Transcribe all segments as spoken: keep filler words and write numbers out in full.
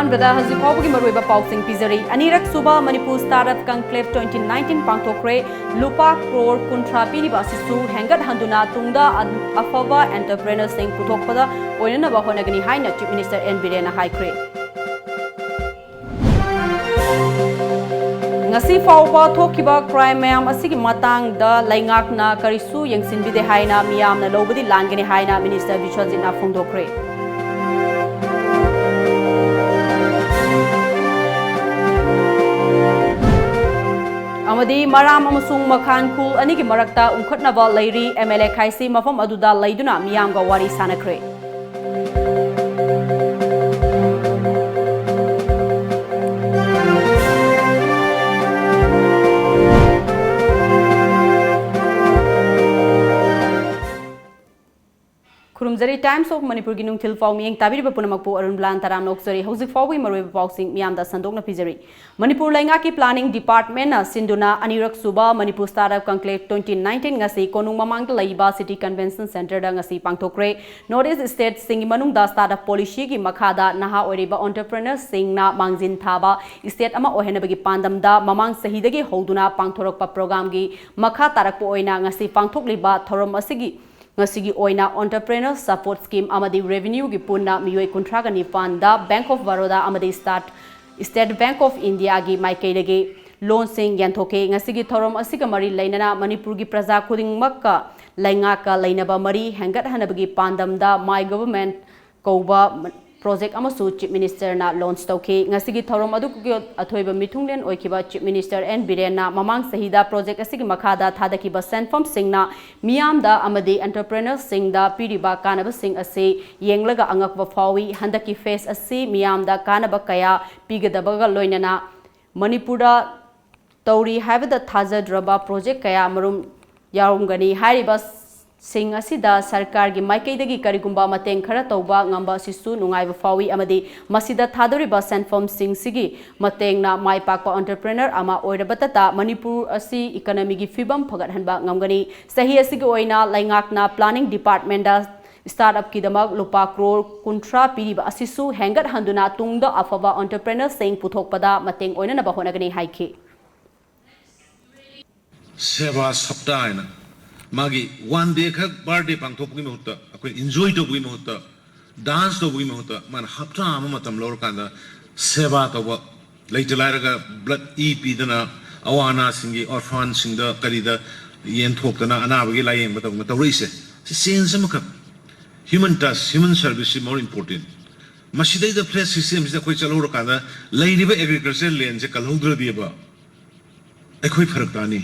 ꯑꯍꯥꯟꯕꯗ ꯍꯧꯖꯤꯛ ꯐꯥꯎꯕꯒꯤ ꯃꯔꯨꯑꯣꯏꯕ ꯄꯥꯎꯁꯤꯡ ꯄꯤꯖꯔꯤ꯫ ꯑꯅꯤꯔꯛ ꯁꯨꯕ Manipur Startup Conclave twenty nineteen ꯄꯥꯡꯊꯣꯛꯈ꯭ꯔꯦ꯫ ꯂꯨꯄꯥ ꯀ꯭ꯔꯣꯔ ꯀꯨꯟꯊ꯭ꯔꯥ ꯄꯤꯔꯤꯕ ꯑꯁꯤꯁꯨ ꯍꯦꯟꯒꯠꯍꯟꯗꯨꯅ ꯇꯨꯡꯗ ꯑꯐꯕ entrepreneurꯁꯤꯡ ꯄꯨꯊꯣꯛꯄꯗ ꯑꯣꯏꯅꯅꯕ ꯍꯣꯠꯅꯒꯅꯤ ꯍꯥꯏꯅ Chief Minister N ꯕꯤꯔꯦꯟꯅ ꯍꯥꯏꯈ꯭ꯔꯦ꯫ ꯉꯁꯤ ꯐꯥꯎꯕ ꯊꯣꯛꯈꯤꯕ crime ꯃꯌꯥꯝ ꯑꯁꯤꯒꯤ ꯃꯇꯥꯡꯗ ꯂꯩꯉꯥꯛꯅ ꯀꯔꯤꯁꯨ ꯌꯦꯡꯁꯤꯟꯕꯤꯗꯦ ꯍꯥꯏꯅ ꯃꯤꯌꯥꯝꯅ ꯂꯧꯕꯗꯤ ꯂꯥꯟꯒꯅꯤ ꯍꯥꯏꯅ Minister ꯕꯤꯁ꯭ꯋꯖꯤꯠꯅ ꯐꯣꯡꯗꯣꯛꯈ꯭ꯔꯦ꯫ ꯑꯃꯗꯤ ꯃꯔꯥꯝ ꯑꯃꯁꯨꯡ ꯃꯈꯥꯟ ꯈꯨꯜ ꯑꯅꯤꯒꯤ ꯃꯔꯛꯇ ꯎꯪꯈꯠꯅꯕ ꯂꯩꯔꯤ꯫ MLA ꯈꯥꯏꯁꯤ ꯃꯐꯝ ꯑꯗꯨꯗ ꯂꯩꯗꯨꯅ ꯃꯤꯌꯥꯝꯒ ꯋꯥꯔꯤ ꯁꯥꯅꯈ꯭ꯔꯦ꯫ ꯈꯨꯔꯨꯝꯖꯔꯤ꯫ Times of ꯃꯅꯤꯄꯨꯔꯒꯤ ꯅꯨꯡꯊꯤꯜ ꯄꯥꯎ ꯃꯤꯠꯌꯦꯡ ꯇꯥꯕꯤꯔꯤꯕ ꯄꯨꯝꯅꯃꯛꯄꯨ ꯑꯔꯨꯟ ꯕ꯭ꯂꯥꯟ ꯇꯔꯥꯝꯅ ꯑꯣꯛꯆꯔꯤ꯫ ꯍꯧꯖꯤꯛ ꯐꯥꯎꯕꯒꯤ ꯃꯔꯨꯑꯣꯏꯕ ꯄꯥꯎꯁꯤꯡ ꯃꯤꯌꯥꯝꯗ ꯁꯟꯗꯣꯛꯅ ꯄꯤꯖꯔꯤ꯫ ꯃꯅꯤꯄꯨꯔ ꯂꯩꯉꯥꯛꯀꯤ planning departmentꯅ ꯁꯤꯟꯗꯨꯅ ꯑꯅꯤꯔꯛ ꯁꯨꯕ Manipur Startup Conclave twenty nineteen ꯉꯁꯤ ꯀꯣꯅꯨꯡ ꯃꯃꯥꯡꯗ ꯂꯩꯕ City Convention Centreꯗ ꯉꯁꯤ ꯄꯥꯡꯊꯣꯛꯈ꯭ꯔꯦ꯫ North East stateꯁꯤꯡꯒꯤ ꯃꯅꯨꯡꯗ startup policyꯒꯤ ꯃꯈꯥꯗ ꯅꯍꯥ ꯑꯣꯏꯔꯤꯕ entrepreneurꯁꯤꯡꯅ ꯃꯥꯡꯖꯤꯟ ꯊꯥꯕ state ꯑꯃ ꯑꯣꯏꯍꯟꯅꯕꯒꯤ ꯄꯥꯟꯗꯝꯗ ꯃꯃꯥꯡ ꯆꯍꯤꯗꯒꯤ ꯍꯧꯗꯨꯅ ꯄꯥꯡꯊꯣꯔꯛꯄ programꯒꯤ ꯃꯈꯥ ꯇꯥꯔꯛꯄ ꯑꯣꯏꯅ ꯉꯁꯤ ꯄꯥꯡꯊꯣꯛꯂꯤꯕ ꯊꯧꯔꯝ ꯑꯁꯤꯒꯤ ꯉꯁꯤꯒꯤ ꯑꯣꯏꯅ Entrepreneur Support Scheme ꯑꯃꯗꯤ revenueꯒꯤ ꯄꯨꯟꯅ ꯃꯤꯑꯣꯏ ꯀꯨꯟꯊ꯭ꯔꯥꯒ ꯅꯤꯄꯥꯟꯗ Bank of Baroda ꯑꯃꯗꯤ State, State Bank of Indiaꯒꯤ ꯃꯥꯏꯀꯩꯗꯒꯤ loanꯁꯤꯡ ꯌꯦꯟꯊꯣꯛꯈꯤ꯫ ꯉꯁꯤꯒꯤ ꯊꯧꯔꯝ ꯑꯁꯤꯒ ꯃꯔꯤ ꯂꯩꯅꯅ ꯃꯅꯤꯄꯨꯔꯒꯤ ꯄ꯭ꯔꯖꯥ ꯈꯨꯗꯤꯡꯃꯛꯀ ꯂꯩꯉꯥꯛꯀ ꯂꯩꯅꯕ ꯃꯔꯤ ꯍꯦꯟꯒꯠꯍꯟꯅꯕꯒꯤ ꯄꯥꯟꯗꯝꯗ My Government ꯀꯧꯕ project ꯑꯃꯁꯨ Chief Ministerꯅ launch ꯇꯧꯈꯤ꯫ ꯉꯁꯤꯒꯤ ꯊꯧꯔꯝ ꯑꯗꯨꯒꯤ ꯑꯊꯣꯏꯕ ꯃꯤꯊꯨꯡꯂꯦꯟ ꯑꯣꯏꯈꯤꯕ Chief Minister N ꯕꯤꯔꯦꯟꯅ ꯃꯃꯥꯡ ꯆꯍꯤꯗ project ꯑꯁꯤꯒꯤ ꯃꯈꯥꯗ ꯊꯥꯗꯈꯤꯕ ꯁꯦꯟꯐꯝꯁꯤꯡꯅ ꯃꯤꯌꯥꯝꯗ ꯑꯃꯗꯤ entrepreneurꯁꯤꯡꯗ ꯄꯤꯔꯤꯕ ꯀꯥꯟꯅꯕꯁꯤꯡ ꯑꯁꯤ ꯌꯦꯡꯂꯒ ꯑꯉꯛꯄ ꯐꯥꯎꯏ꯫ ꯍꯟꯗꯛꯀꯤ phase ꯑꯁꯤ ꯃꯤꯌꯥꯝꯗ ꯀꯥꯟꯅꯕ ꯀꯌꯥ ꯄꯤꯒꯗꯕꯒ ꯂꯣꯏꯅꯅ ꯃꯅꯤꯄꯨꯔꯗ ꯇꯧꯔꯤ ꯍꯥꯏꯕꯗ ꯊꯥꯖꯗ꯭ꯔꯕ project ꯀꯌꯥ ꯃꯔꯨꯝ ꯌꯥꯎꯔꯝꯒꯅꯤ꯫ ꯍꯥꯏꯔꯤꯕꯁꯤꯡ ꯑꯁꯤꯗ ꯁꯔꯀꯥꯔꯒꯤ ꯃꯥꯏꯀꯩꯗꯒꯤ ꯀꯔꯤꯒꯨꯝꯕ ꯃꯇꯦꯡ ꯈꯔ ꯇꯧꯕ ꯉꯝꯕ ꯑꯁꯤꯁꯨ ꯅꯨꯡꯉꯥꯏꯕ ꯐꯥꯎꯏ ꯑꯃꯗꯤ ꯃꯁꯤꯗ ꯊꯥꯗꯧꯔꯤꯕ ꯁꯦꯟꯐꯝꯁꯤꯡꯁꯤꯒꯤ ꯃꯇꯦꯡꯅ ꯃꯥꯏ ꯄꯥꯛꯄ entrepreneur ꯑꯃ ꯑꯣꯏꯔꯕꯇꯇ ꯃꯅꯤꯄꯨꯔ ꯑꯁꯤ economyꯒꯤ ꯐꯤꯕꯝ ꯐꯒꯠꯍꯟꯕ ꯉꯝꯒꯅꯤ꯫ ꯆꯍꯤ ꯑꯁꯤꯒꯤ ꯑꯣꯏꯅ ꯂꯩꯉꯥꯛꯅ planning departmentꯗ Startup ꯀꯤꯗꯃꯛ ꯂꯨꯄꯥ ꯀ꯭ꯔꯣꯔ ꯀꯨꯟꯊ꯭ꯔꯥ ꯄꯤꯔꯤꯕ ꯑꯁꯤꯁꯨ ꯍꯦꯟꯒꯠꯍꯟꯗꯨꯅ ꯇꯨꯡꯗ ꯑꯐꯕ entrepreneur ꯁꯤꯡ ꯄꯨꯊꯣꯛꯄꯗ ꯃꯇꯦꯡ ꯑꯣꯏꯅꯅꯕ ꯍꯣꯠꯅꯒꯅꯤ ꯍꯥꯏꯈꯤ꯫ ꯁꯦꯕꯥ ꯁꯞꯇꯥ ꯍꯥꯏꯅ ꯃꯥꯒꯤ one day ꯈꯛ birthday ꯄꯥꯡꯊꯣꯛꯄꯒꯤ ꯃꯍꯨꯠꯇ, ꯑꯩꯈꯣꯏ enjoy ꯇꯧꯕꯒꯤ ꯃꯍꯨꯠꯇ, dance ꯇꯧꯕꯒꯤ ꯃꯍꯨꯠꯇ, ꯃꯥꯅ ꯍꯞꯇꯥ ꯑꯃ ꯃꯇꯝ ꯂꯧꯔꯀꯥꯟꯗ ꯁꯦꯕꯥ ꯇꯧꯕ, ꯂꯩꯇ ꯂꯥꯏꯔꯒ blood ꯏ ꯄꯤꯗꯅ, ꯑꯋꯥ ꯑꯅꯥꯁꯤꯡꯒꯤ orphan ꯁꯤꯡꯗ ꯀꯔꯤꯗ ꯌꯦꯟꯊꯣꯛꯇꯅ ꯑꯅꯥꯕꯒꯤ ꯂꯥꯌꯦꯡꯕ ꯇꯧꯗꯅ ꯇꯧꯔꯛꯏꯁꯦ, ꯁꯤ change ꯑꯃꯈꯛ꯫ Human touch, human service ꯁꯤ more important꯫ ꯃꯁꯤꯗꯩꯗ flat system ꯁꯤꯗ ꯑꯩꯈꯣꯏ ꯆꯠꯍꯧꯔꯀꯥꯟꯗ ꯂꯩꯔꯤꯕ agriculture land ꯁꯦ ꯀꯜꯍꯧꯗ꯭ꯔꯗꯤꯕ ꯑꯩꯈꯣꯏ ꯐꯔꯛ ꯇꯥꯅꯤ꯫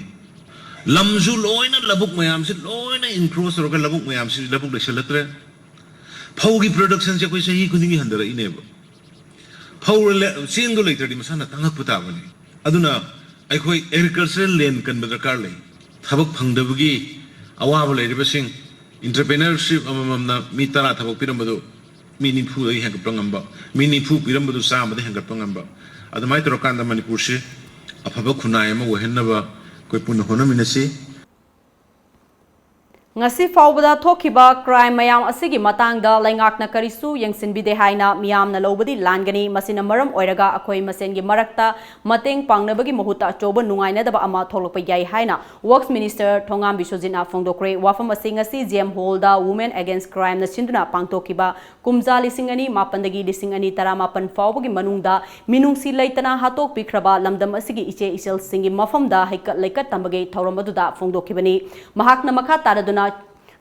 ꯂꯝꯁꯨ ꯂꯣꯏꯅ, ꯂꯧꯕꯨꯛ ꯃꯌꯥꯝꯁꯤ ꯂꯣꯏꯅ encroach ꯇꯧꯔꯒ ꯂꯧꯕꯨꯛ ꯃꯌꯥꯝꯁꯤ ꯂꯧꯕꯨꯛ ꯂꯩꯁꯜꯂꯛꯇ꯭ꯔꯦ꯫ ꯐꯧꯒꯤ production ꯁꯦ ꯑꯩꯈꯣꯏ ꯆꯍꯤ ꯈꯨꯗꯤꯡꯒꯤ ꯍꯟꯊꯔꯛꯏꯅꯦꯕ꯫ ꯐꯧ ꯂꯦ-, ꯆꯦꯡꯗꯣ ꯂꯩꯇ꯭ꯔꯗꯤ ꯃꯁꯥꯅ ꯇꯥꯡꯉꯛꯄ ꯇꯥꯕꯅꯤ꯫ ꯑꯗꯨꯅ ꯑꯩꯈꯣꯏ agricultural land ꯀꯟꯕ ꯗꯔꯀꯥꯔ ꯂꯩ꯫ ꯊꯕꯛ ꯐꯪꯗꯕꯒꯤ ꯑꯋꯥꯕ ꯂꯩꯔꯤꯕꯁꯤꯡ, entrepreneurship ꯑꯃꯃꯝꯅ ꯃꯤ ꯇꯔꯥ ꯊꯕꯛ ꯄꯤꯔꯝꯕꯗꯨ ꯃꯤ ꯅꯤꯐꯨꯗꯒꯤ ꯍꯦꯟꯒꯠꯄ ꯉꯝꯕ, ꯃꯤ ꯅꯤꯐꯨ ꯄꯤꯔꯝꯕꯗꯨ ꯆꯥꯝꯃꯗ ꯍꯦꯟꯒꯠꯄ ꯉꯝꯕ, ꯑꯗꯨꯃꯥꯏꯅ ꯇꯧꯔꯀꯥꯟꯗ ꯃꯅꯤꯄꯨꯔꯁꯤ ꯑꯐꯕ ꯈꯨꯟꯅꯥꯏ ꯑꯃ ꯑꯣꯏꯍꯟꯅꯕ ꯑꯩꯈꯣꯏ ꯄꯨꯟꯅ ꯍꯣꯠꯅꯃꯤꯟꯅꯁꯤ꯫ ꯉꯁꯤ ꯐꯥꯎꯕꯗ ꯊꯣꯛꯈꯤꯕ crime ꯃꯌꯥꯝ ꯑꯁꯤꯒꯤ ꯃꯇꯥꯡꯗ ꯂꯩꯉꯥꯛꯅ ꯀꯔꯤꯁꯨ ꯌꯦꯡꯁꯤꯟꯕꯤꯗꯦ ꯍꯥꯏꯅ ꯃꯤꯌꯥꯝꯅ ꯂꯧꯕꯗꯤ ꯂꯥꯟꯒꯅꯤ꯫ ꯃꯁꯤꯅ ꯃꯔꯝ ꯑꯣꯏꯔꯒ ꯑꯩꯈꯣꯏ ꯃꯁꯦꯟꯒꯤ ꯃꯔꯛꯇ ꯃꯇꯦꯡ ꯄꯥꯡꯅꯕꯒꯤ ꯃꯍꯨꯠꯇ ꯑꯆꯧꯕ ꯅꯨꯡꯉꯥꯏꯅꯗꯕ ꯑꯃ ꯊꯣꯛꯂꯛꯄ ꯌꯥꯏ ꯍꯥꯏꯅ Works Minister ꯊꯣꯉꯥꯝ ꯕꯤꯁ꯭ꯋꯖꯤꯠꯅ ꯐꯣꯡꯗꯣꯛꯈ꯭ꯔꯦ꯫ ꯋꯥꯐꯝ ꯑꯁꯤ ꯉꯁꯤ G M Hall ꯗ Women Against Crime ꯅ ꯁꯤꯟꯗꯨꯅ ꯄꯥꯡꯊꯣꯛꯈꯤꯕ ꯀꯨꯝꯖꯥ ꯂꯤꯁꯤꯡ ꯑꯅꯤ ꯃꯥꯄꯟꯗꯒꯤ ꯂꯤꯁꯤꯡ ꯑꯅꯤ ꯇꯔꯥꯃꯥꯄꯟ ꯐꯥꯎꯕꯒꯤ ꯃꯅꯨꯡꯗ ꯃꯤꯅꯨꯡꯁꯤ ꯂꯩꯇꯅ ꯍꯥꯠꯇꯣꯛꯄꯤꯈ꯭ꯔꯕ ꯂꯝꯗꯝ ꯑꯁꯤꯒꯤ ꯏꯆꯦ ꯏꯆꯜꯁꯤꯡꯒꯤ ꯃꯐꯝꯗ ꯍꯩꯀꯠ ꯂꯩꯀꯠ ꯇꯝꯕꯒꯤ ꯊꯧꯔꯝ ꯑꯗꯨꯗ ꯐꯣꯡꯗꯣꯛꯈꯤꯕꯅꯤ꯫ ꯃꯍꯥꯛꯅ ꯃꯈꯥ ꯇꯥꯔꯗꯨꯅ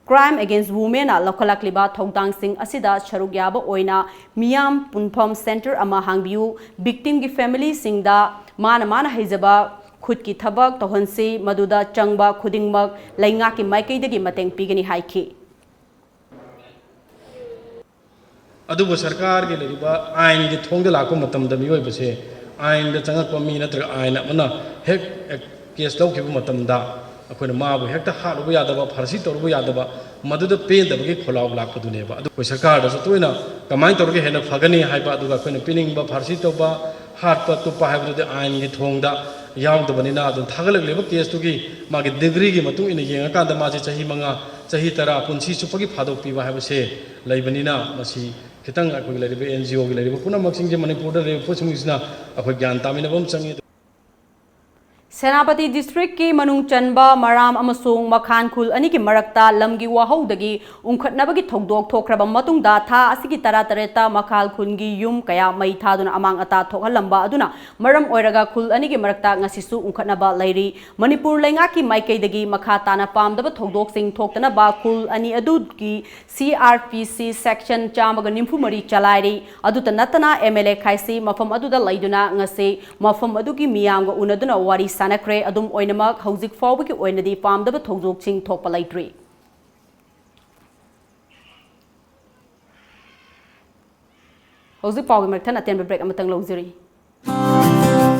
Crime Against Women ꯅ ꯂꯧꯈꯠꯂꯛꯂꯤꯕ ꯊꯧꯗꯥꯡꯁꯤꯡ ꯑꯁꯤꯗ ꯁꯔꯨꯛ ꯌꯥꯕ ꯑꯣꯏꯅ ꯃꯤꯌꯥꯝ ꯄꯨꯟꯐꯝ centre ꯑꯃ ꯍꯥꯡꯕꯤꯌꯨ, victim ꯒꯤ family ꯁꯤꯡꯗ ꯃꯥꯅ ꯃꯥꯅ ꯍꯩꯖꯕ ꯈꯨꯠꯀꯤ ꯊꯕꯛ ꯇꯧꯍꯟꯁꯤ, ꯃꯗꯨꯗ ꯆꯪꯕ ꯈꯨꯗꯤꯡꯃꯛ ꯂꯩꯉꯥꯛꯀꯤ ꯃꯥꯏꯀꯩꯗꯒꯤ ꯃꯇꯦꯡ ꯄꯤꯒꯅꯤ ꯍꯥꯏꯈꯤ꯫ ꯑꯗꯨꯕꯨ ꯁꯔꯀꯥꯔꯒꯤ ꯂꯩꯔꯤꯕ ꯑꯥꯏꯟꯒꯤ ꯊꯣꯡꯗ ꯂꯥꯛꯄ ꯃꯇꯝꯗ ꯃꯤꯑꯣꯏꯕꯁꯦ ꯑꯥꯏꯟꯗ ꯆꯪꯉꯛꯄ ꯃꯤ ꯅꯠꯇ꯭ꯔꯒ ꯑꯥꯏꯟ ꯑꯃꯅ ꯍꯦꯛ ꯀꯦꯁ ꯂꯧꯈꯤꯕ ꯃꯇꯝꯗ ꯑꯩꯈꯣꯏꯅ ꯃꯥꯕꯨ ꯍꯦꯛꯇ ꯍꯥꯠꯂꯨꯕ ꯌꯥꯗꯕ, ꯐꯥꯔꯁꯤ ꯇꯧꯔꯨꯕ ꯌꯥꯗꯕ, ꯃꯗꯨꯗ ꯄꯦꯟꯗꯕꯒꯤ ꯈꯣꯜꯂꯥꯎ ꯂꯥꯛꯄꯗꯨꯅꯦꯕ꯫ ꯑꯗꯨ ꯑꯩꯈꯣꯏ ꯁꯔꯀꯥꯔꯗꯁꯨ ꯇꯣꯏꯅ ꯀꯃꯥꯏꯅ ꯇꯧꯔꯒ ꯍꯦꯟꯅ ꯐꯒꯅꯤ ꯍꯥꯏꯕ, ꯑꯗꯨꯒ ꯑꯩꯈꯣꯏꯅ ꯄꯤꯅꯤꯡꯕ ꯐꯥꯔꯁꯤ ꯇꯧꯕ, ꯍꯥꯠꯄ ꯇꯨꯞꯄ ꯍꯥꯏꯕꯗꯨꯗꯤ ꯑꯥꯏꯟꯒꯤ ꯊꯣꯡꯗ ꯌꯥꯎꯗꯕꯅꯤꯅ ꯑꯗꯨꯝ ꯊꯥꯒꯠꯂꯛꯂꯤꯕ ꯀꯦꯁꯇꯨꯒꯤ ꯃꯥꯒꯤ ꯗꯤꯒ꯭ꯔꯤꯒꯤ ꯃꯇꯨꯡ ꯏꯟꯅ ꯌꯦꯡꯉꯀꯥꯟꯗ ꯃꯥꯁꯦ ꯆꯍꯤ ꯃꯉꯥ, ꯆꯍꯤ ꯇꯔꯥ, ꯄꯨꯟꯁꯤ ꯆꯨꯞꯄꯒꯤ ꯐꯥꯗꯣꯛꯄꯤꯕ ꯍꯥꯏꯕꯁꯦ ꯂꯩꯕꯅꯤꯅ, ꯃꯁꯤ ꯈꯤꯇꯪ ꯑꯩꯈꯣꯏꯒꯤ ꯂꯩꯔꯤꯕ ꯑꯦꯟ ꯖꯤ ꯑꯣꯒꯤ ꯂꯩꯔꯤꯕ ꯄꯨꯝꯅꯃꯛꯁꯤꯡꯁꯦ, ꯃꯅꯤꯄꯨꯔꯗ ꯂꯩꯔꯤꯕ ꯄꯣꯠꯁꯤꯡꯁꯤꯅ ꯑꯩꯈꯣꯏ ꯒ꯭ꯌꯥꯟ ꯇꯥꯃꯤꯟꯅꯕ ꯑꯃ ꯆꯪꯉꯤ꯫ ꯁꯦꯅꯥꯄꯇꯤ ꯗꯤꯁꯇ꯭ꯔꯤꯛꯀꯤ ꯃꯅꯨꯡ ꯆꯟꯕ ꯃꯔꯥꯝ ꯑꯃꯁꯨꯡ ꯃꯈꯥꯟ ꯈꯨꯜ ꯑꯅꯤꯒꯤ ꯃꯔꯛꯇ ꯂꯝꯒꯤ ꯋꯥꯍꯧꯗꯒꯤ ꯎꯪꯈꯠꯅꯕꯒꯤ ꯊꯧꯗꯣꯛ ꯊꯣꯛꯈ꯭ꯔꯕ ꯃꯇꯨꯡꯗ, ꯊꯥ ꯑꯁꯤꯒꯤ ꯇꯔꯥꯇꯔꯦꯠꯇ ꯃꯈꯥꯜ ꯈꯨꯜꯒꯤ ꯌꯨꯝ ꯀꯌꯥ ꯃꯩ ꯊꯥꯗꯨꯅ ꯑꯃꯥꯡ ꯑꯇꯥ ꯊꯣꯛꯍꯜꯂꯝꯕ ꯑꯗꯨꯅ ꯃꯔꯝ ꯑꯣꯏꯔꯒ ꯈꯨꯜ ꯑꯅꯤꯒꯤ ꯃꯔꯛꯇ ꯉꯁꯤꯁꯨ ꯎꯪꯈꯠꯅꯕ ꯂꯩꯔꯤ꯫ ꯃꯅꯤꯄꯨꯔ ꯂꯩꯉꯥꯛꯀꯤ ꯃꯥꯏꯀꯩꯗꯒꯤ ꯃꯈꯥ ꯇꯥꯅ ꯄꯥꯝꯗꯕ ꯊꯧꯗꯣꯛꯁꯤꯡ ꯊꯣꯛꯇꯅꯕ ꯈꯨꯜ ꯑꯅꯤ ꯑꯗꯨꯒꯤ ꯁꯤ ꯑꯥꯔ ꯄꯤ ꯁꯤ ꯁꯦꯛꯁꯟ ꯆꯥꯝꯃꯒ ꯅꯤꯐꯨ ꯃꯔꯤ ꯆꯂꯥꯏꯔꯤ꯫ ꯑꯗꯨꯇ ꯅꯠꯇꯅ, ꯑꯦꯝ ꯑꯦꯜ ꯑꯦ ꯈꯥꯏꯁꯤ ꯃꯐꯝ ꯑꯗꯨꯗ ꯂꯩꯗꯨꯅ ꯉꯁꯤ ꯃꯐꯝ ꯑꯗꯨꯒꯤ ꯃꯤꯌꯥꯝꯒ ꯎꯅꯗꯨꯅ ꯋꯥꯔꯤ ꯁꯥꯟꯅꯈ꯭ꯔꯦ꯫ ꯑꯗꯨꯝ ꯑꯣꯏꯅꯃꯛ, ꯍꯧꯖꯤꯛ ꯐꯥꯎꯕꯒꯤ ꯑꯣꯏꯅꯗꯤ ꯄꯥꯝꯗꯕ ꯊꯧꯗꯣꯛꯁꯤꯡ ꯊꯣꯛꯄ ꯂꯩꯇ꯭ꯔꯤ꯫ ꯍꯧꯖꯤꯛ ꯄꯥꯎꯒꯤ ꯃꯔꯛ ꯊꯠꯅ ꯑꯇꯦꯟꯕ ꯕ꯭ꯔꯦꯛ ꯑꯃꯇꯪ ꯂꯧꯖꯔꯤ꯫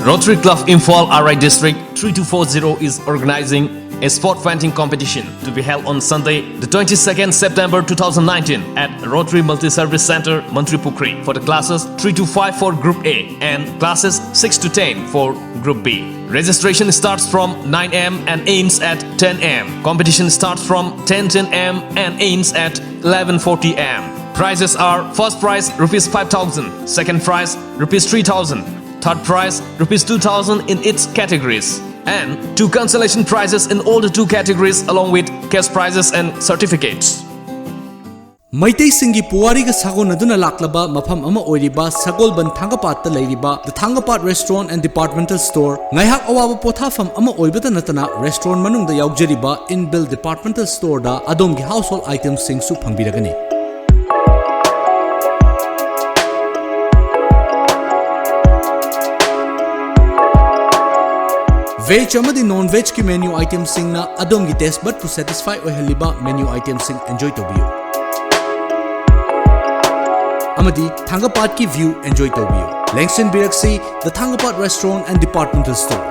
Rotary Club Imphal R I District three two four zero is organizing a sport painting competition to be held on Sunday, the twenty-second September two thousand nineteen at Rotary Multi-Service Center, Mantripukhri, for the classes three to five for Group A and classes six to ten for Group B. Registration starts from nine a m and ends at ten a m. Competition starts from ten ten a m and ends at eleven forty a m. Prizes are: first prize rupees five thousand, second prize rupees three thousand, third prize rupees two thousand in its categories, and two consolation prizes in all the two categories, along with cash prizes and certificates. ꯃꯩꯇꯩꯁꯤꯡꯒꯤ ꯄꯨꯋꯥꯔꯤꯒ ꯁꯥꯒꯣꯟꯅꯗꯨꯅ ꯂꯥꯛꯂꯕ ꯃꯐꯝ ꯑꯃ ꯑꯣꯏꯔꯤꯕ ꯁꯒꯣꯜꯕꯟ ꯊꯥꯡꯒꯄꯥꯠꯇ ꯂꯩꯔꯤꯕ The Thangapad Restaurant and Departmental Store, ꯉꯥꯏꯍꯥꯛ ꯑꯋꯥꯕ ꯄꯣꯊꯥꯐꯝ ꯑꯃ ꯑꯣꯏꯕꯇ ꯅꯠꯇꯅ, restaurant ꯃꯅꯨꯡꯗ ꯌꯥꯎꯖꯔꯤꯕ Inbuilt Departmental Storeꯗ ꯑꯗꯣꯝꯒꯤ household itemꯁꯤꯡꯁꯨ ꯐꯪꯕꯤꯔꯒꯅꯤ꯫ Veg ꯑꯃꯗꯤ non vegꯀꯤ menu itemꯁꯤꯡꯅ ꯑꯗꯣꯝꯒꯤ taste budꯄꯨ satisfy ꯑꯣꯏꯍꯜꯂꯤꯕ menu itemꯁꯤꯡ enjoy ꯇꯧꯕꯤꯌꯨ꯫ ꯑꯃꯗꯤ ꯊꯥꯡꯒꯄꯥꯠꯀꯤ view enjoy ꯇꯧꯕꯤꯌꯨ꯫ ꯂꯦꯡꯁꯤꯟꯕꯤꯔꯛꯁꯤ The Thangapad Restaurant and Departmental Store꯫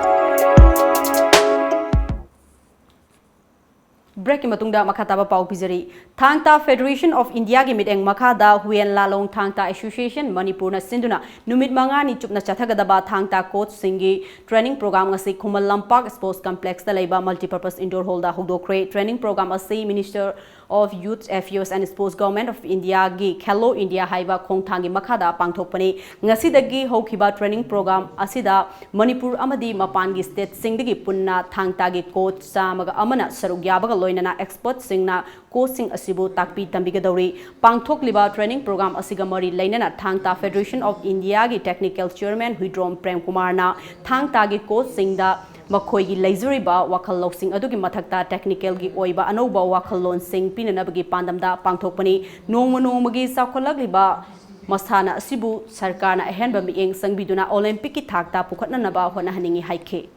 Breakꯀꯤ ꯃꯇꯨꯡꯗ ꯃꯈꯥ ꯇꯥꯕ ꯄꯥꯎ ꯄꯤꯖꯔꯤ꯫ ꯊꯥꯡ ꯇꯥ Federation of Indiaꯒꯤ ꯃꯤꯠꯌꯦꯡ ꯃꯈꯥꯗ ꯍꯨꯌꯦꯟ ꯂꯥꯂꯣꯡ ꯊꯥꯡ ꯇꯥ Association ꯃꯅꯤꯄꯨꯔꯅ ꯁꯤꯟꯗꯨꯅ ꯅꯨꯃꯤꯠ ꯃꯉꯥꯅꯤ ꯆꯨꯞꯅ ꯆꯠꯊꯒꯗꯕ ꯊꯥꯡ ꯇꯥ coachꯁꯤꯡꯒꯤ training program ꯉꯁꯤ ꯈꯨꯃꯟ ꯂꯝꯄꯥꯛ Sports Complexꯇ ꯂꯩꯕ Multipurpose Indoor Hallꯗ ꯍꯧꯗꯣꯛꯈ꯭ꯔꯦ꯫ Training program ꯑꯁꯤ Minister of Youth Affairs and Sports, Government of Indiaꯒꯤ Khelo India ꯍꯥꯏꯕ ꯈꯣꯡꯊꯥꯡꯒꯤ ꯃꯈꯥꯗ ꯄꯥꯡꯊꯣꯛꯄꯅꯤ꯫ ꯉꯁꯤꯗꯒꯤ ꯍꯧꯈꯤꯕ training program ꯑꯁꯤꯗ ꯃꯅꯤꯄꯨꯔ ꯑꯃꯗꯤ ꯃꯄꯥꯟꯒꯤ stateꯁꯤꯡꯗꯒꯤ ꯄꯨꯟꯅ ꯊꯥꯡ ꯇꯥꯒꯤ coach ꯆꯥꯝꯃꯒ ꯑꯃꯅ ꯁꯔꯨꯛ ꯌꯥꯕꯒ ꯂꯣꯏꯅꯅ expertꯁꯤꯡꯅ coachꯁꯤꯡ ꯑꯁꯤꯕꯨ ꯇꯥꯛꯄꯤ ꯇꯝꯕꯤꯒꯗꯧꯔꯤ꯫ ꯄꯥꯡꯊꯣꯛꯂꯤꯕ training program ꯑꯁꯤꯒ ꯃꯔꯤ ꯂꯩꯅꯅ ꯊꯥꯡ ꯇꯥ Federation of Indiaꯒꯤ Technical Chairman Huidrom ꯄ꯭ꯔꯦꯝꯀꯨꯃꯥꯔꯅ ꯊꯥꯡ ꯇꯥꯒꯤ coachꯁꯤꯡꯗ ꯃꯈꯣꯏꯒꯤ ꯂꯩꯖꯔꯤꯕ ꯋꯥꯈꯜ ꯂꯧꯁꯤꯡ ꯑꯗꯨꯒꯤ ꯃꯊꯛꯇ technicalꯒꯤ ꯑꯣꯏꯕ ꯑꯅꯧꯕ ꯋꯥꯈꯜꯂꯣꯟꯁꯤꯡ ꯄꯤꯅꯅꯕꯒꯤ ꯄꯥꯟꯗꯝꯗ ꯄꯥꯡꯊꯣꯛꯄꯅꯤ꯫ ꯅꯣꯡꯃ ꯅꯣꯡꯃꯒꯤ ꯆꯥꯎꯈꯠꯂꯛꯂꯤꯕ ꯃꯁꯥꯟꯅ ꯑꯁꯤꯕꯨ ꯁꯔꯀꯥꯔꯅ ꯑꯍꯦꯟꯕ ꯃꯤꯠꯌꯦꯡ ꯆꯪꯕꯤꯗꯨꯅ Olympicꯀꯤ ꯊꯥꯛꯇ ꯄꯨꯈꯠꯅꯅꯕ ꯍꯣꯠꯅꯍꯟꯅꯤꯡꯏ ꯍꯥꯏꯈꯤ꯫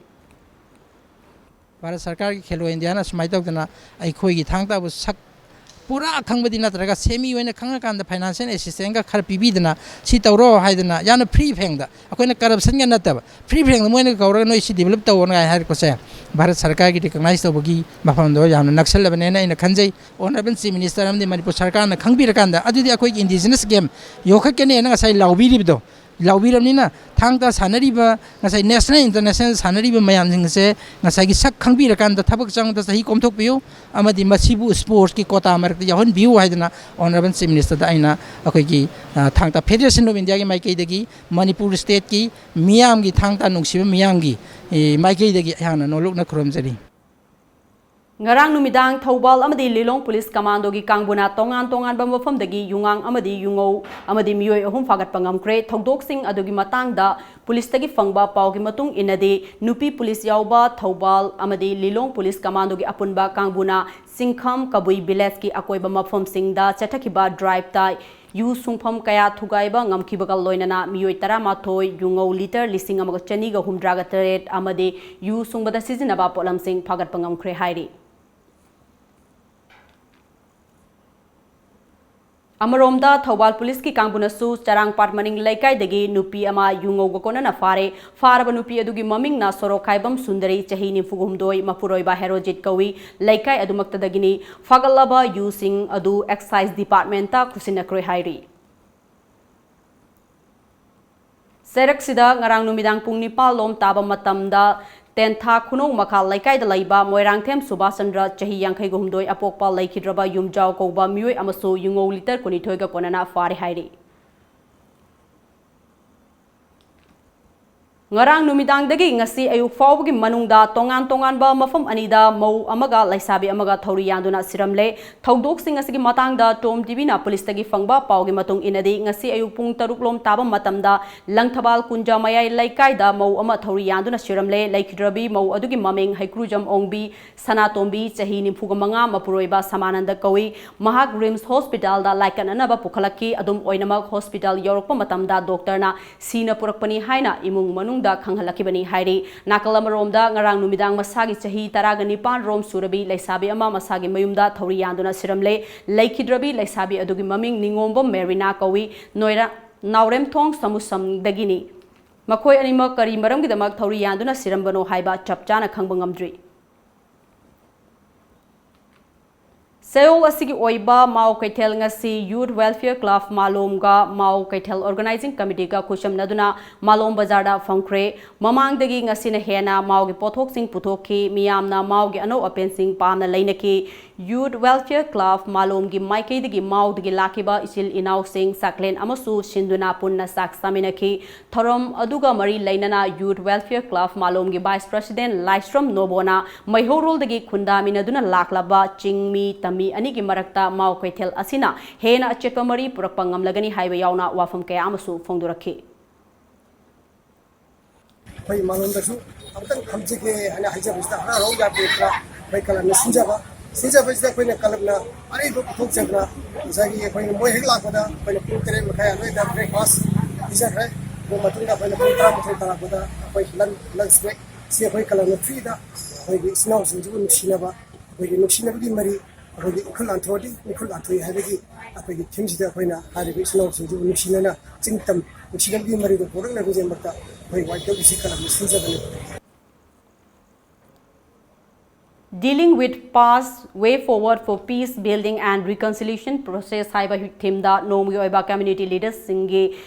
ꯚꯥꯔꯠ ꯁꯔꯀꯥꯔꯒꯤ ꯈꯦꯂꯣ ꯏꯟꯗꯤꯌꯥꯅ ꯁꯨꯃꯥꯏꯅ ꯇꯧꯗꯅ ꯑꯩꯈꯣꯏꯒꯤ ꯊꯥꯡ ꯇꯥꯕꯨ ꯁꯛ ꯄꯨꯔꯥ ꯈꯪꯕꯗꯤ ꯅꯠꯇ꯭ꯔꯒ semi ꯑꯣꯏꯅ ꯈꯪꯉꯀꯥꯟꯗ financial assistance ꯈꯔ ꯄꯤꯕꯤꯗꯅ ꯁꯤ ꯇꯧꯔꯣ ꯍꯥꯏꯗꯅ ꯌꯥꯝꯅ free ꯐꯦꯡꯗ ꯑꯩꯈꯣꯏꯅ corruptionꯒ ꯅꯠꯇꯕ free ꯐꯦꯡꯗ ꯃꯣꯏꯅ ꯀꯧꯔꯒ ꯅꯣꯏ ꯁꯤ develop ꯇꯧꯑꯣꯅ ꯍꯥꯏꯔꯛꯄꯁꯦ ꯚꯥꯔꯠ ꯁꯔꯀꯥꯔꯒꯤ recognize ꯇꯧꯕꯒꯤ ꯃꯐꯝꯗꯣ ꯌꯥꯝꯅ ꯅꯛꯁꯜꯂꯕꯅꯦꯅ ꯑꯩꯅ ꯈꯟꯖꯩ꯫ Honourable Chief Minister ꯑꯃꯗꯤ ꯃꯅꯤꯄꯨꯔ ꯁꯔꯀꯥꯔꯅ ꯈꯪꯕꯤꯔꯀꯥꯟꯗ ꯑꯗꯨꯗꯤ ꯑꯩꯈꯣꯏꯒꯤ indigenous game ꯌꯣꯛꯈꯠꯀꯅꯦꯅ ꯉꯁꯥꯏ ꯂꯥꯎꯕꯤꯔꯤꯕꯗꯣ ꯂꯥꯎꯕꯤꯔꯕꯅꯤꯅ ꯊꯥꯡ ꯇꯥ ꯁꯥꯟꯅꯔꯤꯕ ꯉꯁꯥꯏ national international ꯁꯥꯟꯅꯔꯤꯕ ꯃꯌꯥꯝꯁꯤꯡꯁꯦ ꯉꯁꯥꯏꯒꯤ ꯁꯛ ꯈꯪꯕꯤꯔꯀꯥꯟꯗ ꯊꯕꯛ ꯆꯪꯕꯗ ꯆꯍꯤ ꯀꯣꯝꯊꯣꯛꯄꯤꯌꯨ ꯑꯃꯗꯤ ꯃꯁꯤꯕꯨ sportsꯀꯤ quota ꯃꯔꯛꯇ ꯌꯥꯎꯍꯟꯕꯤꯌꯨ ꯍꯥꯏꯗꯅ Honourable Chief Ministerꯗ ꯑꯩꯅ ꯑꯩꯈꯣꯏꯒꯤ ꯊꯥꯡ ꯇꯥ Federation of Indiaꯒꯤ ꯃꯥꯏꯀꯩꯗꯒꯤ ꯃꯅꯤꯄꯨꯔ stateꯀꯤ ꯃꯤꯌꯥꯝꯒꯤ ꯊꯥꯡ ꯇꯥ ꯅꯨꯡꯁꯤꯕ ꯃꯤꯌꯥꯝꯒꯤ ꯃꯥꯏꯀꯩꯗꯒꯤ ꯑꯩꯍꯥꯛꯅ ꯅꯣꯂꯨꯛꯅ ꯈꯨꯔꯨꯝꯖꯔꯤ꯫ ꯉꯔꯥꯡ ꯅꯨꯃꯤꯗꯥꯡ ꯊꯧꯕꯥꯜ ꯑꯃꯗꯤ ꯂꯤꯂꯣꯡ ꯄꯨꯂꯤꯁ ꯀꯃꯥꯟꯗꯣꯒꯤ ꯀꯥꯡꯕꯨꯅ ꯇꯣꯉꯥꯟ ꯇꯣꯉꯥꯟꯕ ꯃꯐꯝꯗꯒꯤ ꯌꯨꯉꯥꯡ ꯑꯃꯗꯤ ꯌꯨꯉꯧ ꯑꯃꯗꯤ ꯃꯤꯑꯣꯏ ꯑꯍꯨꯝ ꯐꯥꯒꯠꯄ ꯉꯝꯈ꯭ꯔꯦ꯫ ꯊꯧꯗꯣꯛꯁꯤꯡ ꯑꯗꯨꯒꯤ ꯃꯇꯥꯡꯗ ꯄꯨꯂꯤꯁꯇꯒꯤ ꯐꯪꯕ ꯄꯥꯎꯒꯤ ꯃꯇꯨꯡ ꯏꯟꯅꯗꯤ, ꯅꯨꯄꯤ ꯄꯨꯂꯤꯁ ꯌꯥꯎꯕ ꯊꯧꯕꯥꯜ ꯑꯃꯗꯤ ꯂꯤꯂꯣꯡ ꯄꯨꯂꯤꯁ ꯀꯃꯥꯟꯗꯣꯒꯤ ꯑꯄꯨꯟꯕ ꯀꯥꯡꯕꯨꯅ ꯆꯤꯡꯈꯝ ꯀꯕꯨꯏ villageꯀꯤ ꯑꯀꯣꯏꯕ ꯃꯐꯝꯁꯤꯡꯗ ꯆꯠꯊꯈꯤꯕ driveꯇ ꯌꯨ ꯁꯨꯡꯐꯝ ꯀꯌꯥ ꯊꯨꯒꯥꯏꯕ ꯉꯝꯈꯤꯕꯒ ꯂꯣꯏꯅꯅ ꯃꯤꯑꯣꯏ ꯇꯔꯥꯃꯥꯊꯣꯏ ꯌꯨꯉꯧ litre ꯂꯤꯁꯤꯡ ꯑꯃꯒ ꯆꯅꯤꯒ ꯍꯨꯝꯗ꯭ꯔꯥꯒ ꯇꯔꯦꯠ ꯑꯃꯗꯤ ꯌꯨ ꯁꯨꯡꯕꯗ ꯁꯤꯖꯤꯟꯅꯕ ꯄꯣꯠꯂꯝꯁꯤꯡ ꯐꯥꯒꯠꯄ ꯉꯝꯈ꯭ꯔꯦ ꯍꯥꯏꯔꯤ꯫ ꯑꯃꯔꯣꯝꯗ, ꯊꯧꯕꯥꯜ ꯄꯨꯂꯤꯁꯀꯤ ꯀꯥꯡꯕꯨꯅꯁꯨ ꯆꯔꯥꯡꯄꯥꯠ ꯃꯅꯤꯡ ꯂꯩꯀꯥꯏꯗꯒꯤ ꯅꯨꯄꯤ ꯑꯃ ꯌꯨꯉꯧꯒ ꯀꯣꯟꯅꯅ ꯐꯥꯔꯦ꯫ ꯐꯥꯔꯕ ꯅꯨꯄꯤ ꯑꯗꯨꯒꯤ ꯃꯃꯤꯡꯅ ꯁꯣꯔꯣꯛꯈꯥꯏꯕꯝ ꯁꯨꯟꯗꯔꯤ, ꯆꯍꯤ ꯅꯤꯐꯨ ꯍꯨꯝꯗꯣꯏ, ꯃꯄꯨꯔꯣꯏꯕ ꯍꯦꯔꯣꯖꯤꯠ ꯀꯧꯏ, ꯂꯩꯀꯥꯏ ꯑꯗꯨꯃꯛꯇꯗꯒꯤꯅꯤ꯫ ꯐꯥꯒꯠꯂꯕ ꯌꯨꯁꯤꯡ ꯑꯗꯨ excise department ꯈꯨꯠꯁꯤꯟꯅꯈ꯭ꯔꯦ ꯍꯥꯏꯔꯤ꯫ ꯆꯩꯔꯛꯁꯤꯗ ꯉꯔꯥꯡ ꯅꯨꯃꯤꯗꯥꯡ ꯄꯨꯡ ꯅꯤꯄꯥꯟ ꯂꯣꯝ ꯇꯥꯕ ꯃꯇꯝꯗ ꯇꯦꯟꯊꯥ ꯈꯨꯅꯧ ꯃꯈꯥ ꯂꯩꯀꯥꯏꯗ ꯂꯩꯕ ꯃꯣꯏꯔꯥꯡꯊꯦꯝ ꯁꯨꯕꯥꯁ ꯆꯟꯗ꯭ꯔ, ꯆꯍꯤ ꯌꯥꯡꯈꯩꯒ ꯍꯨꯝꯗꯣꯏ, ꯑꯄꯣꯛꯄ ꯂꯩꯈꯤꯗ꯭ꯔꯕ ꯌꯨꯝꯖꯥꯎ ꯀꯧꯕ ꯃꯤꯑꯣꯏ ꯑꯃꯁꯨ ꯌꯨꯉꯧ ꯂꯤꯇꯔ ꯀꯨꯟꯅꯤꯊꯣꯏꯒ ꯀꯣꯟꯅꯅ ꯐꯥꯔꯦ ꯍꯥꯏꯔꯤ꯫ ꯉꯔꯥꯡ ꯅꯨꯃꯤꯗꯥꯡꯗꯒꯤ ꯉꯁꯤ ꯑꯌꯨꯛ ꯐꯥꯎꯕꯒꯤ ꯃꯅꯨꯡꯗ ꯇꯣꯉꯥꯟ ꯇꯣꯉꯥꯟꯕ ꯃꯐꯝ ꯑꯅꯤꯗ ꯃꯧ ꯑꯃꯒ ꯂꯩꯁꯥꯕꯤ ꯑꯃꯒ ꯊꯧꯔꯤ ꯌꯥꯟꯗꯨꯅ ꯁꯤꯔꯝꯂꯦ꯫ ꯊꯧꯗꯣꯛꯁꯤꯡ ꯑꯁꯤꯒꯤ ꯃꯇꯥꯡꯗ ꯇꯣꯝ ꯇꯤꯚꯤꯅ ꯄꯨꯂꯤꯁꯇꯒꯤ ꯐꯪꯕ ꯄꯥꯎꯒꯤ ꯃꯇꯨꯡ ꯏꯟꯅꯗꯤ, ꯉꯁꯤ ꯑꯌꯨꯛ ꯄꯨꯡ ꯇꯔꯨꯛ ꯂꯣꯝ ꯇꯥꯕ ꯃꯇꯝꯗ ꯂꯪꯊꯕꯥꯜ ꯀꯨꯟꯖꯥ ꯃꯌꯥꯏ ꯂꯩꯀꯥꯏꯗ ꯃꯧ ꯑꯃ ꯊꯧꯔꯤ ꯌꯥꯟꯗꯨꯅ ꯁꯤꯔꯝꯂꯦ꯫ ꯂꯩꯈꯤꯗ꯭ꯔꯕꯤ ꯃꯧ ꯑꯗꯨꯒꯤ ꯃꯃꯤꯡ ꯍꯩꯀ꯭ꯔꯨꯖꯝ ꯑꯣꯡꯕꯤ ꯁꯅꯥꯇꯣꯝꯕꯤ, ꯆꯍꯤ ꯅꯤꯐꯨꯒ ꯃꯉꯥ, ꯃꯄꯨꯔꯣꯏꯕ ꯁꯃꯥꯅꯟꯗ ꯀꯧꯏ꯫ ꯃꯍꯥꯛ ꯔꯤꯝꯁ ꯍꯣꯁꯄꯤꯇꯥꯜꯗ ꯂꯥꯏꯀꯠꯅꯅꯕ ꯄꯨꯈꯠꯂꯛꯈꯤ꯫ ꯑꯗꯨꯝ ꯑꯣꯏꯅꯃꯛ, ꯍꯣꯁꯄꯤꯇꯥꯜ ꯌꯧꯔꯛꯄ ꯃꯇꯝꯗ ꯗꯣꯛꯇꯔꯅ ꯁꯤꯅ ꯄꯨꯔꯛꯄꯅꯤ ꯍꯥꯏꯅ ꯏꯃꯨꯡ ꯃꯅꯨꯡꯗ ꯈꯪꯍꯜꯂꯛꯈꯤꯕꯅꯤ ꯍꯥꯏꯔꯤ꯫ ꯅꯥꯀꯜ ꯑꯃꯔꯣꯝꯗ, ꯉꯔꯥꯡ ꯅꯨꯃꯤꯗꯥꯡ ꯃꯁꯥꯒꯤ ꯆꯍꯤ ꯇꯔꯥꯒ ꯅꯤꯄꯥꯟ ꯔꯣꯝ ꯁꯨꯔꯕꯤ ꯂꯩꯁꯥꯕꯤ ꯑꯃ ꯃꯁꯥꯒꯤ ꯃꯌꯨꯝꯗ ꯊꯧꯔꯤ ꯌꯥꯟꯗꯨꯅ ꯁꯤꯔꯝꯂꯦ꯫ ꯂꯩꯈꯤꯗ꯭ꯔꯕꯤ ꯂꯩꯁꯥꯕꯤ ꯑꯗꯨꯒꯤ ꯃꯃꯤꯡ ꯅꯤꯉꯣꯝꯕꯝ ꯃꯦꯔꯤꯅꯥ ꯀꯧꯏ꯫ ꯅꯣꯏꯔꯥ-, ꯅꯥꯎꯔꯦꯝꯊꯣꯡ ꯁꯃꯨꯁꯝꯗꯒꯤꯅꯤ꯫ ꯃꯈꯣꯏ ꯑꯅꯤꯃꯛ ꯀꯔꯤ ꯃꯔꯝꯒꯤꯗꯃꯛ ꯊꯧꯔꯤ ꯌꯥꯟꯗꯨꯅ ꯁꯤꯔꯝꯕꯅꯣ ꯍꯥꯏꯕ ꯆꯞ ꯆꯥꯅ ꯈꯪꯕ ꯉꯝꯗ꯭ꯔꯤ꯫ ꯆꯌꯣꯜ ꯑꯁꯤꯒꯤ ꯑꯣꯏꯕ ꯃꯥꯎ ꯀꯩꯊꯦꯜ ꯉꯁꯤ Youth Welfare Club ꯃꯥꯂꯣꯝꯒ ꯃꯥꯎ ꯀꯩꯊꯦꯜ Organizing Committeeꯒ ꯈꯨꯠꯁꯝꯅꯗꯨꯅ ꯃꯥꯂꯣꯝ ꯕꯖꯥꯔꯗ ꯐꯝꯈ꯭ꯔꯦ꯫ ꯃꯃꯥꯡꯗꯒꯤ ꯉꯁꯤꯅ ꯍꯦꯟꯅ ꯃꯥꯎꯒꯤ ꯄꯣꯠꯊꯣꯛꯁꯤꯡ ꯄꯨꯊꯣꯛꯈꯤ꯫ ꯃꯤꯌꯥꯝꯅ ꯃꯥꯎꯒꯤ ꯑꯅꯧ ꯑꯄꯦꯟꯁꯤꯡ ꯄꯥꯝꯅ ꯂꯩꯅꯈꯤ꯫ Youth Welfare Club ꯃꯥꯂꯣꯝꯒꯤ ꯃꯥꯏꯀꯩꯗꯒꯤ ꯃꯥꯎꯗꯒꯤ ꯂꯥꯛꯈꯤꯕ ꯏꯆꯤꯜ ꯏꯅꯥꯎꯁꯤꯡ ꯆꯥꯛꯂꯦꯟ ꯑꯃꯁꯨ ꯁꯤꯟꯗꯨꯅ ꯄꯨꯟꯅ ꯆꯥꯛ ꯆꯥꯃꯤꯟꯅꯈꯤ꯫ ꯊꯧꯔꯝ ꯑꯗꯨꯒ ꯃꯔꯤ ꯂꯩꯅꯅ Youth Welfare Club ꯃꯥꯂꯣꯝꯒꯤ Vice President ꯂꯥꯏꯁ꯭ꯔꯝ ꯅꯣꯕꯣꯅ ꯃꯩꯍꯧꯔꯣꯜꯗꯒꯤ ꯈꯨꯟꯗꯥꯃꯤꯟꯅꯗꯨꯅ ꯂꯥꯛꯂꯕ ꯆꯤꯡꯃꯤ ꯇꯝꯃꯤ ꯑꯅꯤꯒꯤ ꯃꯔꯛꯇ ꯃꯥꯎ ꯀꯩꯊꯦꯜ ꯑꯁꯤꯅ ꯍꯦꯟꯅ ꯑꯆꯦꯠꯄ ꯃꯔꯤ ꯄꯨꯔꯛꯄ ꯉꯝꯂꯒꯅꯤ ꯍꯥꯏꯕ ꯌꯥꯎꯅ ꯋꯥꯐꯝ ꯀꯌꯥ ꯑꯃꯁꯨ ꯐꯣꯡꯗꯣꯔꯛꯈꯤ꯫ ꯑꯩꯈꯣꯏ ꯃꯥꯂꯣꯝꯗꯁꯨ ꯑꯃꯨꯛꯇꯪ ꯐꯝꯖꯒꯦ ꯍꯥꯏꯅ ꯍꯥꯏꯖꯕꯁꯤꯗ ꯍꯔꯥꯎ ꯍꯔꯥꯎ ꯌꯥꯕꯤꯔꯛꯇꯅ ꯑꯩꯈꯣꯏ ꯀ꯭ꯂꯕꯅ ꯁꯤꯟꯖꯕ, ꯁꯤꯟꯖꯕꯁꯤꯗ ꯑꯩꯈꯣꯏꯅ ꯀ꯭ꯂꯕꯅ ꯑꯔꯩꯕ ꯄꯨꯊꯣꯛꯆꯗꯅ ꯉꯁꯥꯏꯒꯤ ꯑꯩꯈꯣꯏꯅ ꯃꯣꯏ ꯍꯦꯛ ꯂꯥꯛꯄꯗ ꯑꯩꯈꯣꯏꯅ ꯄꯨꯡ ꯇꯔꯦꯠ ꯃꯈꯥꯏ ꯑꯗꯨꯋꯥꯏꯗ breakfast ꯄꯤꯖꯈ꯭ꯔꯦ꯫ ꯑꯗꯨ ꯃꯇꯨꯡꯗ ꯑꯩꯈꯣꯏꯅ ꯄꯨꯡ ꯇꯔꯥꯃꯥꯊꯣꯏ ꯇꯥꯔꯛꯄꯗ ꯑꯩꯈꯣꯏ lunch, lunch break ꯁꯤ ꯑꯩꯈꯣꯏ ꯀ꯭ꯂꯕꯅ freeꯗ ꯑꯩꯈꯣꯏꯒꯤ ꯏꯆꯤꯟ ꯏꯅꯥꯎꯁꯤꯡꯁꯤꯕꯨ ꯅꯨꯡꯁꯤꯅꯕ, ꯑꯩꯈꯣꯏꯒꯤ ꯅꯨꯡꯁꯤꯅꯕꯒꯤ ꯃꯔꯤ ꯑꯩꯈꯣꯏꯒꯤ ꯎꯈ꯭ꯔꯨꯜ ꯂꯥꯟꯊꯣꯛꯑꯗꯤ ꯎꯈ꯭ꯔꯨꯜ ꯂꯥꯟꯊꯣꯛꯏ ꯍꯥꯏꯕꯒꯤ ꯑꯩꯈꯣꯏꯒꯤ ꯊꯤꯝꯁꯤꯗ ꯑꯩꯈꯣꯏꯅ ꯍꯥꯏꯔꯤꯕ ꯏꯆꯤꯜ ꯏꯅꯥꯎꯁꯤꯡꯁꯤꯕꯨ ꯅꯨꯡꯁꯤꯅꯅ ꯆꯤꯡ ꯇꯝ ꯅꯨꯡꯁꯤꯅꯕꯒꯤ ꯃꯔꯤꯗꯨ ꯄꯨꯔꯛꯅꯕꯒꯤꯗꯃꯛꯇ ꯑꯩꯈꯣꯏ ꯋꯥꯏ ꯀꯦ B C ꯀꯂꯕꯅ ꯁꯤꯟꯖꯕꯅꯤ꯫ Dealing with Past, Way Forward for Peace Building and Reconciliation Process ꯍꯥꯏꯕ ꯊꯤꯝꯗ ꯅꯣꯡꯃꯒꯤ ꯑꯣꯏꯕ ꯀꯝꯃ꯭ꯌꯨꯅꯤꯇꯤ ꯂꯤꯗꯔꯁꯤꯡꯒꯤ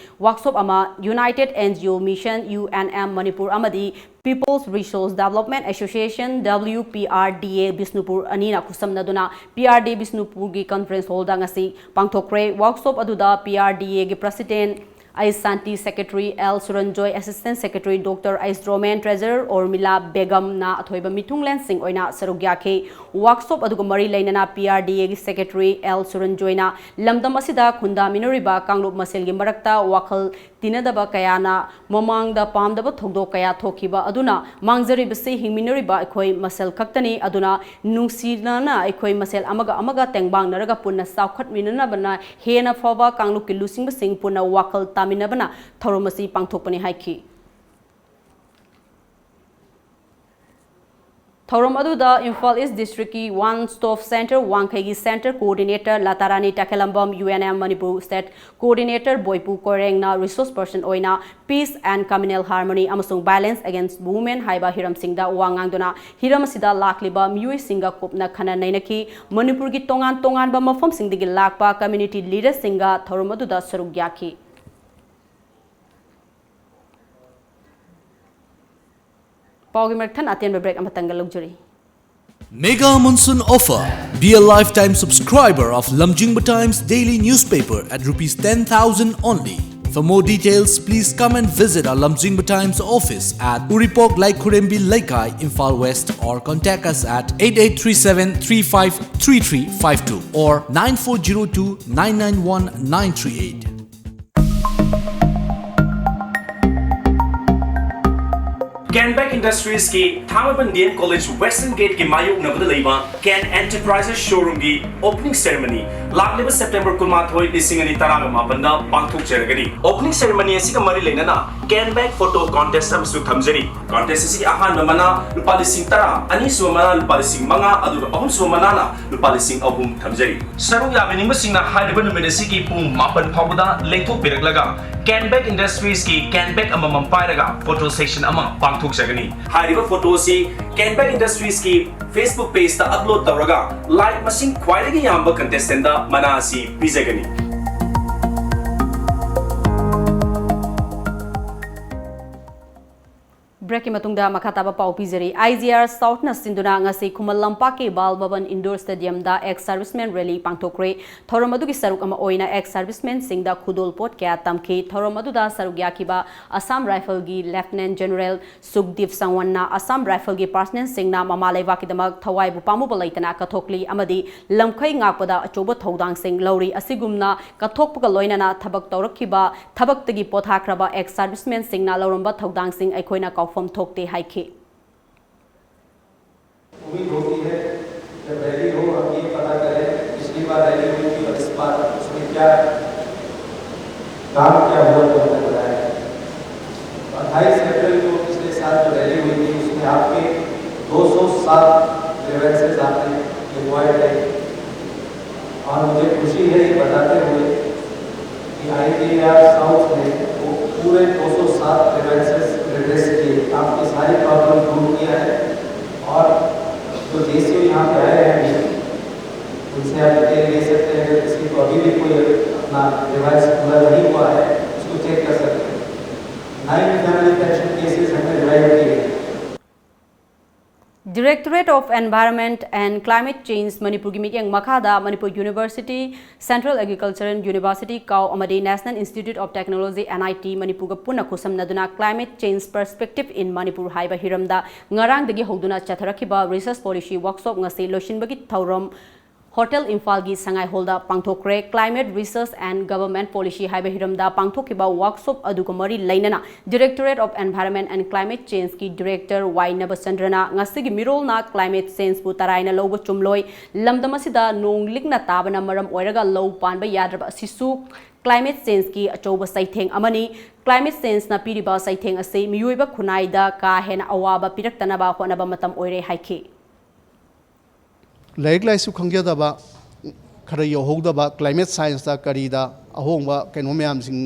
ꯋꯥꯔꯛꯁꯣꯞ ꯑꯃ United N G O Mission U N M Manipur ꯑꯃꯗꯤ People's Resource Development Association W P R D A Bishnupur ꯑꯅꯤꯅ ꯈꯨꯠꯁꯝꯅꯗꯨꯅ P R D A ꯕꯤꯁꯅꯨꯄꯨꯔꯒꯤ conference ꯍꯣꯜꯗ ꯉꯁꯤ ꯄꯥꯡꯊꯣꯛꯈ꯭ꯔꯦ꯫ ꯋꯥꯔꯛꯁꯣꯞ ꯑꯗꯨꯗ P R D A ꯒꯤ president H Shanti, secretary L Suranjoy, assistant secretary doctor H Romen, treasurer Ormila ꯕꯦꯒꯝꯅ ꯑꯊꯣꯏꯕ ꯃꯤꯊꯨꯡꯂꯦꯟꯁꯤꯡ ꯑꯣꯏꯅ ꯁꯔꯨꯛ ꯌꯥꯈꯤ꯫ ꯋꯥꯔꯛꯁꯣꯞ ꯑꯗꯨꯒ ꯃꯔꯤ ꯂꯩꯅꯅ P R D A ꯒꯤ ꯁꯦꯀ꯭ꯔꯦꯇꯔꯤ ꯑꯦꯜ ꯁꯨꯔꯟꯖꯣꯏꯅ ꯂꯝꯗꯝ ꯑꯁꯤꯗ ꯈꯨꯟꯗꯥꯃꯤꯟꯅꯔꯤꯕ ꯀꯥꯡꯂꯨꯞ ꯃꯁꯦꯜꯒꯤ ꯃꯔꯛꯇ ꯋꯥꯈꯜ ꯇꯤꯟꯅꯗꯕ ꯀꯌꯥꯅ ꯃꯃꯥꯡꯗ ꯄꯥꯝꯗꯕ ꯊꯧꯗꯣꯛ ꯀꯌꯥ ꯊꯣꯛꯈꯤꯕ ꯑꯗꯨꯅ ꯃꯥꯡꯖꯔꯤꯕꯁꯤ ꯍꯤꯡꯃꯤꯟꯅꯔꯤꯕ ꯑꯩꯈꯣꯏ ꯃꯁꯦꯜ ꯈꯛꯇꯅꯤ꯫ ꯑꯗꯨꯅ ꯅꯨꯡꯁꯤꯅꯅ ꯑꯩꯈꯣꯏ ꯃꯁꯦꯜ ꯑꯃꯒ ꯑꯃꯒ ꯇꯦꯡꯕꯥꯡꯅꯔꯒ ꯄꯨꯟꯅ ꯆꯥꯎꯈꯠꯃꯤꯟꯅꯅꯕꯅ ꯍꯦꯟꯅ ꯐꯕ ꯀꯥꯡꯂꯨꯞꯀꯤ ꯂꯨꯆꯤꯡꯕꯁꯤꯡ ꯄꯨꯟꯅ ꯋꯥꯈꯜ ꯇꯥꯃꯤꯟꯅꯕꯅ ꯊꯧꯔꯝ ꯑꯁꯤ ꯄꯥꯡꯊꯣꯛꯄꯅꯤ ꯍꯥꯏꯈꯤ꯫ ꯊꯧꯔꯝ ꯑꯗꯨꯗ ꯏꯝꯐꯥꯜ ꯏꯁ ꯗꯤꯁꯇ꯭ꯔꯤꯛꯀꯤ ꯋꯥꯟ ꯁ꯭ꯇꯣꯞ ꯁꯦꯟꯇꯔ ꯋꯥꯡꯈꯩꯒꯤ ꯁꯦꯟꯇꯔ ꯀꯣꯑꯣꯔꯗꯤꯅꯦꯇꯔ ꯂꯇꯥꯔꯥꯅꯤ ꯇꯈꯦꯂꯝꯕꯝ, U N M Manipur State Coordinator ꯕꯣꯏꯄꯨ ꯀꯣꯏꯔꯦꯡꯅ ꯔꯤꯁꯣꯔꯁ ꯄꯔꯁꯟ ꯑꯣꯏꯅ Peace and Communal Harmony ꯑꯃꯁꯨꯡ Violence Against Women ꯍꯥꯏꯕ ꯍꯤꯔꯝꯁꯤꯡꯗ ꯋꯥ ꯉꯥꯡꯗꯨꯅ ꯍꯤꯔꯝ ꯑꯁꯤꯗ ꯂꯥꯛꯂꯤꯕ ꯃꯤꯑꯣꯏꯁꯤꯡꯒ ꯀꯨꯞꯅ ꯈꯟꯅ ꯅꯩꯅꯈꯤ꯫ ꯃꯅꯤꯄꯨꯔꯒꯤ ꯇꯣꯉꯥꯟ ꯇꯣꯉꯥꯟꯕ ꯃꯐꯝꯁꯤꯡꯗꯒꯤ ꯂꯥꯛꯄ ꯀꯝꯃ꯭ꯌꯨꯅꯤꯇꯤ ꯂꯤꯗꯔꯁꯤꯡꯒ ꯊꯧꯔꯝ ꯑꯗꯨꯗ ꯁꯔꯨꯛ ꯌꯥꯈꯤ꯫ ꯄꯥꯎꯒꯤ ꯃꯔꯛ ꯊꯠꯅ ꯑꯇꯦꯟꯕ break ꯑꯃꯇꯪꯒ ꯂꯧꯖꯔꯤ꯫ Mega Monsoon Offer. Be a lifetime subscriber of Lamjingba Times daily newspaper at rupees ten thousand only. For more details, please come and visit our Lamjingba Times office at Uripok Laikhurembi Leikai, Imphal West, or contact us at eight eight three seven three five three three five two or nine four zero two nine nine one nine three eight. Canback Industries ꯀꯤ ꯊꯥꯡꯃꯩꯕꯟ D M College Western Gate ꯀꯤ ꯃꯥꯌꯣꯛꯅꯕꯗ ꯂꯩꯕ Can Enterprises Showroom ꯒꯤ opening ceremony ꯂꯥꯛꯂꯤꯕ September ꯀꯨꯟꯃꯥꯊꯣꯏ, ꯂꯤꯁꯤꯡ ꯑꯅꯤ ꯇꯔꯥꯃꯥꯄꯟꯗ ꯄꯥꯡꯊꯣꯛꯆꯔꯒꯅꯤ꯫ Opening ceremony ꯑꯁꯤꯒ ꯃꯔꯤ ꯂꯩꯅꯅ Can Bag Photo Contest ꯑꯃꯁꯨ ꯊꯝꯖꯔꯤ꯫ Contest ꯑꯁꯤꯒꯤ ꯑꯍꯥꯟꯕ ꯃꯅꯥ ꯂꯨꯄꯥ ꯂꯤꯁꯤꯡ ꯇꯔꯥ, ꯑꯅꯤꯁꯨꯕ ꯃꯅꯥ ꯂꯨꯄꯥ ꯂꯤꯁꯤꯡ ꯃꯉꯥ, ꯑꯗꯨꯒ ꯑꯍꯨꯝꯁꯨꯕ ꯃꯅꯥꯅ ꯂꯨꯄꯥ ꯂꯤꯁꯤꯡ ꯑꯍꯨꯝ ꯊꯝꯖꯔꯤ꯫ ꯁꯔꯨꯛ ꯌꯥꯕꯤꯅꯤꯡꯕꯁꯤꯡꯅ ꯍꯥꯏꯔꯤꯕ ꯅꯨꯃꯤꯠ ꯑꯁꯤꯒꯤ ꯄꯨꯡ ꯃꯥꯄꯟ ꯐꯥꯎꯕꯗ ꯂꯦꯡꯊꯣꯛꯄꯤꯔꯛꯂꯒ Can Bag Industries ꯀꯤ Can Bag ꯑꯃꯃꯝ ꯄꯥꯏꯔꯒ photo session ꯑꯃ ꯄꯥꯡꯊꯣꯛꯆꯒꯅꯤ꯫ ꯍꯥꯏꯔꯤꯕ photo ꯑꯁꯤ Can Bag Industries ꯀꯤ Facebook page ꯇ upload ꯇꯧꯔꯒ like ꯃꯁꯤꯡ ꯈ꯭ꯋꯥꯏꯗꯒꯤ ꯌꯥꯝꯕ contestant ꯇ ꯃꯅꯥ ꯑꯁꯤ ꯄꯤꯖꯒꯅꯤ꯫ Break ꯀꯤ ꯃꯇꯨꯡꯗ ꯃꯈꯥ ꯇꯥꯕ ꯄꯥꯎ ꯄꯤꯖꯔꯤ꯫ I G R South ꯅ ꯁꯤꯟꯗꯨꯅ ꯉꯁꯤ ꯈꯨꯃꯟ ꯂꯝꯄꯥꯛꯀꯤ ꯕꯥꯜ ꯚꯕꯟ Indoor Stadium ꯗ Ex Serviceman Rally ꯄꯥꯡꯊꯣꯛꯈ꯭ꯔꯦ꯫ ꯊꯧꯔꯝ ꯑꯗꯨꯒꯤ ꯁꯔꯨꯛ ꯑꯃ ꯑꯣꯏꯅ ex serviceman ꯁꯤꯡꯗ ꯈꯨꯗꯣꯜꯄꯣꯠ ꯀꯌꯥ ꯇꯝꯈꯤ꯫ ꯊꯧꯔꯝ ꯑꯗꯨꯗ ꯁꯔꯨꯛ ꯌꯥꯈꯤꯕ Assam Rifle ꯒꯤ Lieutenant General ꯁꯨꯈꯗꯤꯞ ꯁꯪꯋꯟꯅ Assam Rifle ꯒꯤ personnel ꯁꯤꯡꯅ ꯃꯃꯥ ꯂꯩꯕꯥꯛꯀꯤꯗꯃꯛ ꯊꯋꯥꯏꯕꯨ ꯄꯥꯝꯃꯨꯕ ꯂꯩꯇꯅ ꯀꯠꯊꯣꯛꯂꯤ ꯑꯃꯗꯤ ꯂꯝꯈꯩ ꯉꯥꯛꯄꯗ ꯑꯆꯧꯕ ꯊꯧꯗꯥꯡꯁꯤꯡ ꯂꯧꯔꯤ꯫ ꯑꯁꯤꯒꯨꯝꯅ ꯀꯠꯊꯣꯛꯄꯒ ꯂꯣꯏꯅꯅ ꯊꯕꯛ ꯇꯧꯔꯛꯈꯤꯕ, ꯊꯕꯛꯇꯒꯤ ꯄꯣꯊꯥꯈ꯭ꯔꯕ ex serviceman ꯁꯤꯡꯅ ꯂꯧꯔꯝꯕ ꯊꯧꯗꯥꯡꯁꯤꯡ ꯑꯩꯈꯣꯏꯅ ꯀꯥꯎꯐꯝ ꯊꯣꯛꯇꯦ ꯍꯥꯏꯈꯤ꯫ उम्मीद होती है जब रैली हो, हम ये पता करें, पिछली बार रैली हुई थी और इस बार उसमें क्या काम क्या हुआ जो हमने बताया। अट्ठाईस अप्रैल को पिछले साल जो रैली हुई थी, उसमें आपके दो सौ सात ग्रीवेंसेस आपने लिखवाए थे। और मुझे खुशी है ये बताते हुए कि आईजीआर साउथ ने वो पूरे दो सौ सात ग्रीवेंसेस रिड्रेस किए, आपकी सारी प्रॉब्लम दूर किया है। और जो जेसीओ यहाँ पे आए हैं, उनसे आप डिटेल ले सकते हैं। अगर किसी को अभी भी कोई अपना ग्रीवेंस पूरा नहीं हुआ है, उसको चेक कर सकते हैं। नाइन फैमिली पेंशन केसेस हमने रिवाइव किए हैं। Directorate of Environment and Climate Change ꯃꯅꯤꯄꯨꯔꯒꯤ ꯃꯤꯠꯌꯦꯡ ꯃꯈꯥꯗ Manipur University, Central Agricultural University ꯀꯥꯎ ꯑꯃꯗꯤ National Institute of Technology, N I T ꯃꯅꯤꯄꯨꯔꯒ ꯄꯨꯟꯅ ꯈꯨꯠꯁꯝꯅꯗꯨꯅ Climate Change Perspective in Manipur ꯍꯥꯏꯕ ꯍꯤꯔꯝꯗ ꯉꯔꯥꯡꯗꯒꯤ ꯍꯧꯗꯨꯅ ꯆꯠꯊꯔꯛꯈꯤꯕ research policy workshop ꯉꯁꯤ ꯂꯣꯏꯁꯤꯟꯕꯒꯤ ꯊꯧꯔꯝ Hotel ꯏꯝꯐꯥꯜꯒꯤ ꯁꯉꯥꯏ ꯍꯣꯜꯗ ꯄꯥꯡꯊꯣꯛꯈ꯭ꯔꯦ꯫ Climate Research and Government Policy ꯍꯥꯏꯕ ꯍꯤꯔꯝꯗ ꯄꯥꯡꯊꯣꯛꯈꯤꯕ workshop ꯑꯗꯨꯒ ꯃꯔꯤ ꯂꯩꯅꯅ Directorate of Environment and Climate Change ꯀꯤ Director ꯋꯥꯏ ꯅꯕꯆꯟꯗ꯭ꯔꯅ ꯉꯁꯤꯒꯤ ꯃꯤꯔꯣꯜꯅ climate change ꯄꯨ ꯇꯔꯥꯏꯅ ꯂꯧꯕ ꯆꯨꯝꯂꯣꯏ, ꯂꯝꯗꯝ ꯑꯁꯤꯗ ꯅꯣꯡ ꯂꯤꯛꯅ ꯇꯥꯕꯅ ꯃꯔꯝ ꯑꯣꯏꯔꯒ ꯂꯧ ꯄꯥꯟꯕ ꯌꯥꯗ꯭ꯔꯕ ꯑꯁꯤꯁꯨ climate change ꯀꯤ ꯑꯆꯧꯕ ꯆꯩꯊꯦꯡ ꯑꯃꯅꯤ꯫ Climate change ꯅ ꯄꯤꯔꯤꯕ ꯆꯩꯊꯦꯡ ꯑꯁꯤ ꯃꯤꯑꯣꯏꯕ ꯈꯨꯟꯅꯥꯏꯗ ꯀꯥ ꯍꯦꯟꯅ ꯑꯋꯥꯕ ꯄꯤꯔꯛꯇꯅꯕ ꯍꯣꯠꯅꯕ ꯃꯇꯝ ꯑꯣꯏꯔꯦ ꯍꯥꯏꯈꯤ꯫ ꯂꯥꯏꯔꯤꯛ ꯂꯥꯏꯁꯨ ꯈꯪꯖꯗꯕ, ꯈꯔ ꯌꯧꯍꯧꯗꯕ, climate science ꯇ ꯀꯔꯤꯗ ꯑꯍꯣꯡꯕ ꯀꯩꯅꯣ ꯃꯌꯥꯝꯁꯤꯡ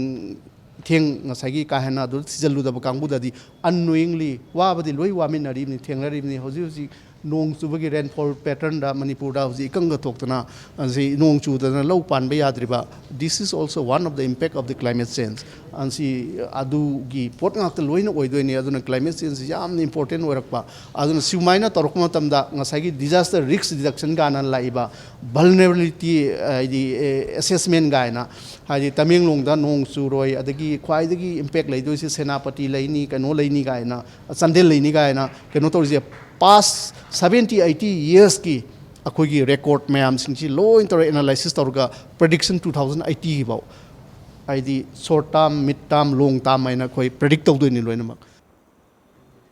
ꯊꯦꯡ-, ꯉꯁꯥꯏꯒꯤ ꯀꯥ ꯍꯦꯟꯅ ꯑꯗꯨ ꯊꯤꯖꯤꯜꯂꯨꯗꯕ ꯀꯥꯡꯕꯨꯗꯗꯤ unknowingly ꯋꯥꯕꯗꯤ ꯂꯣꯏ ꯋꯥꯃꯤꯟꯅꯔꯤꯕꯅꯤ, ꯊꯦꯡꯅꯔꯤꯕꯅꯤ꯫ ꯍꯧꯖꯤꯛ ꯍꯧꯖꯤꯛ ꯅꯣꯡ ꯆꯨꯕꯒꯤ rainfall pattern ꯗ ꯃꯅꯤꯄꯨꯔꯗ ꯍꯧꯖꯤꯛ ꯏꯀꯪꯒ ꯊꯣꯛꯇꯅ, ꯍꯧꯖꯤꯛ ꯅꯣꯡ ꯆꯨꯗꯅ ꯂꯧ ꯄꯥꯟꯕ ꯌꯥꯗ꯭ꯔꯤꯕ, this is also one of the impact of the climate change꯫ ꯑꯁꯤ ꯑꯗꯨꯒꯤ ꯄꯣꯠ ꯉꯥꯛꯇ ꯂꯣꯏꯅ ꯑꯣꯏꯗꯣꯏꯅꯤ꯫ ꯑꯗꯨꯅ climate change ꯁꯤ ꯌꯥꯝꯅ important ꯑꯣꯏꯔꯛꯄ꯫ ꯑꯗꯨꯅ ꯁꯨꯃꯥꯏꯅ ꯇꯧꯔꯛꯄ ꯃꯇꯝꯗ ꯉꯁꯥꯏꯒꯤ disaster risk reduction ꯀꯥꯏꯅ ꯂꯥꯛꯏꯕ vulnerability, ꯍꯥꯏꯗꯤ, ꯑꯦ, assessment ꯀꯥꯏꯅ, ꯍꯥꯏꯗꯤ ꯇꯃꯦꯡꯂꯣꯡꯗ ꯅꯣꯡ ꯆꯨꯔꯣꯏ, ꯑꯗꯒꯤ ꯈ꯭ꯋꯥꯏꯗꯒꯤ impact ꯂꯩꯗꯣꯏꯁꯦ ꯁꯦꯅꯥꯄꯇꯤ ꯂꯩꯅꯤ, ꯀꯩꯅꯣ ꯂꯩꯅꯤ ꯀꯥꯏꯅ, ꯆꯥꯟꯗꯦꯜ ꯂꯩꯅꯤ ꯀꯥꯏꯅ ꯀꯩꯅꯣ ꯇꯧꯔꯤꯁꯦ, past seventy eighty years ꯀꯤ ꯑꯩꯈꯣꯏꯒꯤ record ꯃꯌꯥꯝꯁꯤꯡꯁꯤ ꯂꯣꯏ ꯇꯧꯔꯒ analysis ꯇꯧꯔꯒ prediction two thousand eighty ꯐꯥꯎ, ꯍꯥꯏꯗꯤ short term, mid term, long term ꯍꯥꯏꯅ ꯑꯩꯈꯣꯏ predict ꯇꯧꯗꯣꯏꯅꯤ ꯂꯣꯏꯅꯃꯛ꯫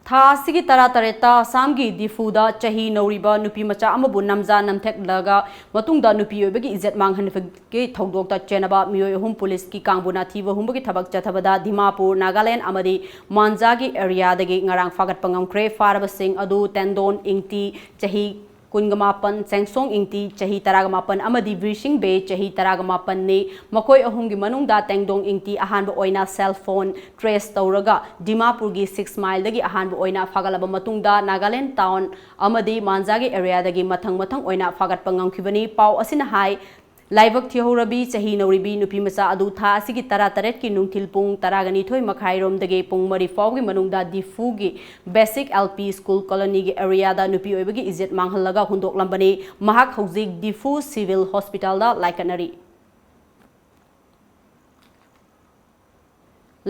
ꯊꯥ ꯑꯁꯤꯒꯤ ꯇꯔꯥꯇꯔꯦꯠꯇ ꯑꯁꯥꯝꯒꯤ ꯗꯤꯐꯨꯗ ꯆꯍꯤ ꯅꯧꯔꯤꯕ ꯅꯨꯄꯤ ꯃꯆꯥ ꯑꯃꯕꯨ ꯅꯝꯖꯥ ꯅꯝꯊꯦꯛꯂꯒ ꯃꯇꯨꯡꯗ ꯅꯨꯄꯤ ꯑꯣꯏꯕꯒꯤ ꯏꯖꯠ ꯃꯥꯡꯍꯟꯕꯒꯤ ꯊꯧꯗꯣꯛꯇ ꯆꯦꯟꯅꯕ ꯃꯤꯑꯣꯏ ꯑꯍꯨꯝ ꯄꯨꯂꯤꯁꯀꯤ ꯀꯥꯡꯕꯨꯅ ꯊꯤꯕ ꯍꯨꯝꯕꯒꯤ ꯊꯕꯛ ꯆꯠꯊꯕꯗ ꯗꯤꯃꯥꯄꯨꯔ, ꯅꯥꯒꯥꯂꯦꯟ ꯑꯃꯗꯤ ꯃꯥꯟꯖꯥꯒꯤ ꯑꯦꯔꯤꯌꯥꯗꯒꯤ ꯉꯔꯥꯡ ꯐꯥꯒꯠꯄ ꯉꯝꯈ꯭ꯔꯦ꯫ ꯐꯥꯔꯕꯁꯤꯡ ꯑꯗꯨ ꯇꯦꯟꯗꯣꯟ ꯏꯪꯇꯤ, ꯆꯍꯤ ꯀꯨꯟꯒ ꯃꯥꯄꯟ, ꯆꯦꯡꯁꯣꯡ ꯏꯪꯇꯤ, ꯆꯍꯤ ꯇꯔꯥꯒ ꯃꯥꯄꯟ, ꯑꯃꯗꯤ ꯕꯤꯔꯁꯤꯡ ꯕꯦ, ꯆꯍꯤ ꯇꯔꯥꯒ ꯃꯥꯄꯟꯅꯤ꯫ ꯃꯈꯣꯏ ꯑꯍꯨꯝꯒꯤ ꯃꯅꯨꯡꯗ ꯇꯦꯡꯗꯣꯡ ꯏꯪꯇꯤ ꯑꯍꯥꯟꯕ ꯑꯣꯏꯅ cell phone trace ꯇꯧꯔꯒ ꯗꯤꯃꯥꯄꯨꯔꯒꯤ six mile ꯗꯒꯤ ꯑꯍꯥꯟꯕ ꯑꯣꯏꯅ ꯐꯥꯒꯠꯂꯕ ꯃꯇꯨꯡꯗ ꯅꯥꯒꯥꯂꯦꯟ ꯇꯥꯎꯟ ꯑꯃꯗꯤ ꯃꯥꯟꯖꯥꯒꯤ ꯑꯦꯔꯤꯌꯥꯗꯒꯤ ꯃꯊꯪ ꯃꯊꯪ ꯑꯣꯏꯅ ꯐꯥꯒꯠꯄ ꯉꯝꯈꯤꯕꯅꯤ꯫ ꯄꯥꯎ ꯑꯁꯤꯅ ꯍꯥꯏ, ꯂꯥꯏꯕꯛ ꯊꯤꯍꯧꯔꯕꯤ ꯆꯍꯤ ꯅꯧꯔꯤꯕꯤ ꯅꯨꯄꯤ ꯃꯆꯥ ꯑꯗꯨ ꯊꯥ ꯑꯁꯤꯒꯤ ꯇꯔꯥꯇꯔꯦꯠꯀꯤ ꯅꯨꯡꯊꯤꯜ ꯄꯨꯡ ꯇꯔꯥꯒ ꯅꯤꯊꯣꯏ ꯃꯈꯥꯏꯔꯣꯝꯗꯒꯤ ꯄꯨꯡ ꯃꯔꯤ ꯐꯥꯎꯒꯤ ꯃꯅꯨꯡꯗ ꯗꯤꯐꯨꯒꯤ Basic L P School Colony ꯒꯤ ꯑꯦꯔꯤꯌꯥꯗ ꯅꯨꯄꯤ ꯑꯣꯏꯕꯒꯤ ꯏꯖꯠ ꯃꯥꯡꯍꯜꯂꯒ ꯍꯨꯟꯗꯣꯛꯂꯝꯕꯅꯤ꯫ ꯃꯍꯥꯛ ꯍꯧꯖꯤꯛ ꯗꯤꯐꯨ ꯁꯤꯚꯤꯜ ꯍꯣꯁꯄꯤꯇꯥꯜꯗ ꯂꯥꯏꯀꯠꯅꯔꯤ꯫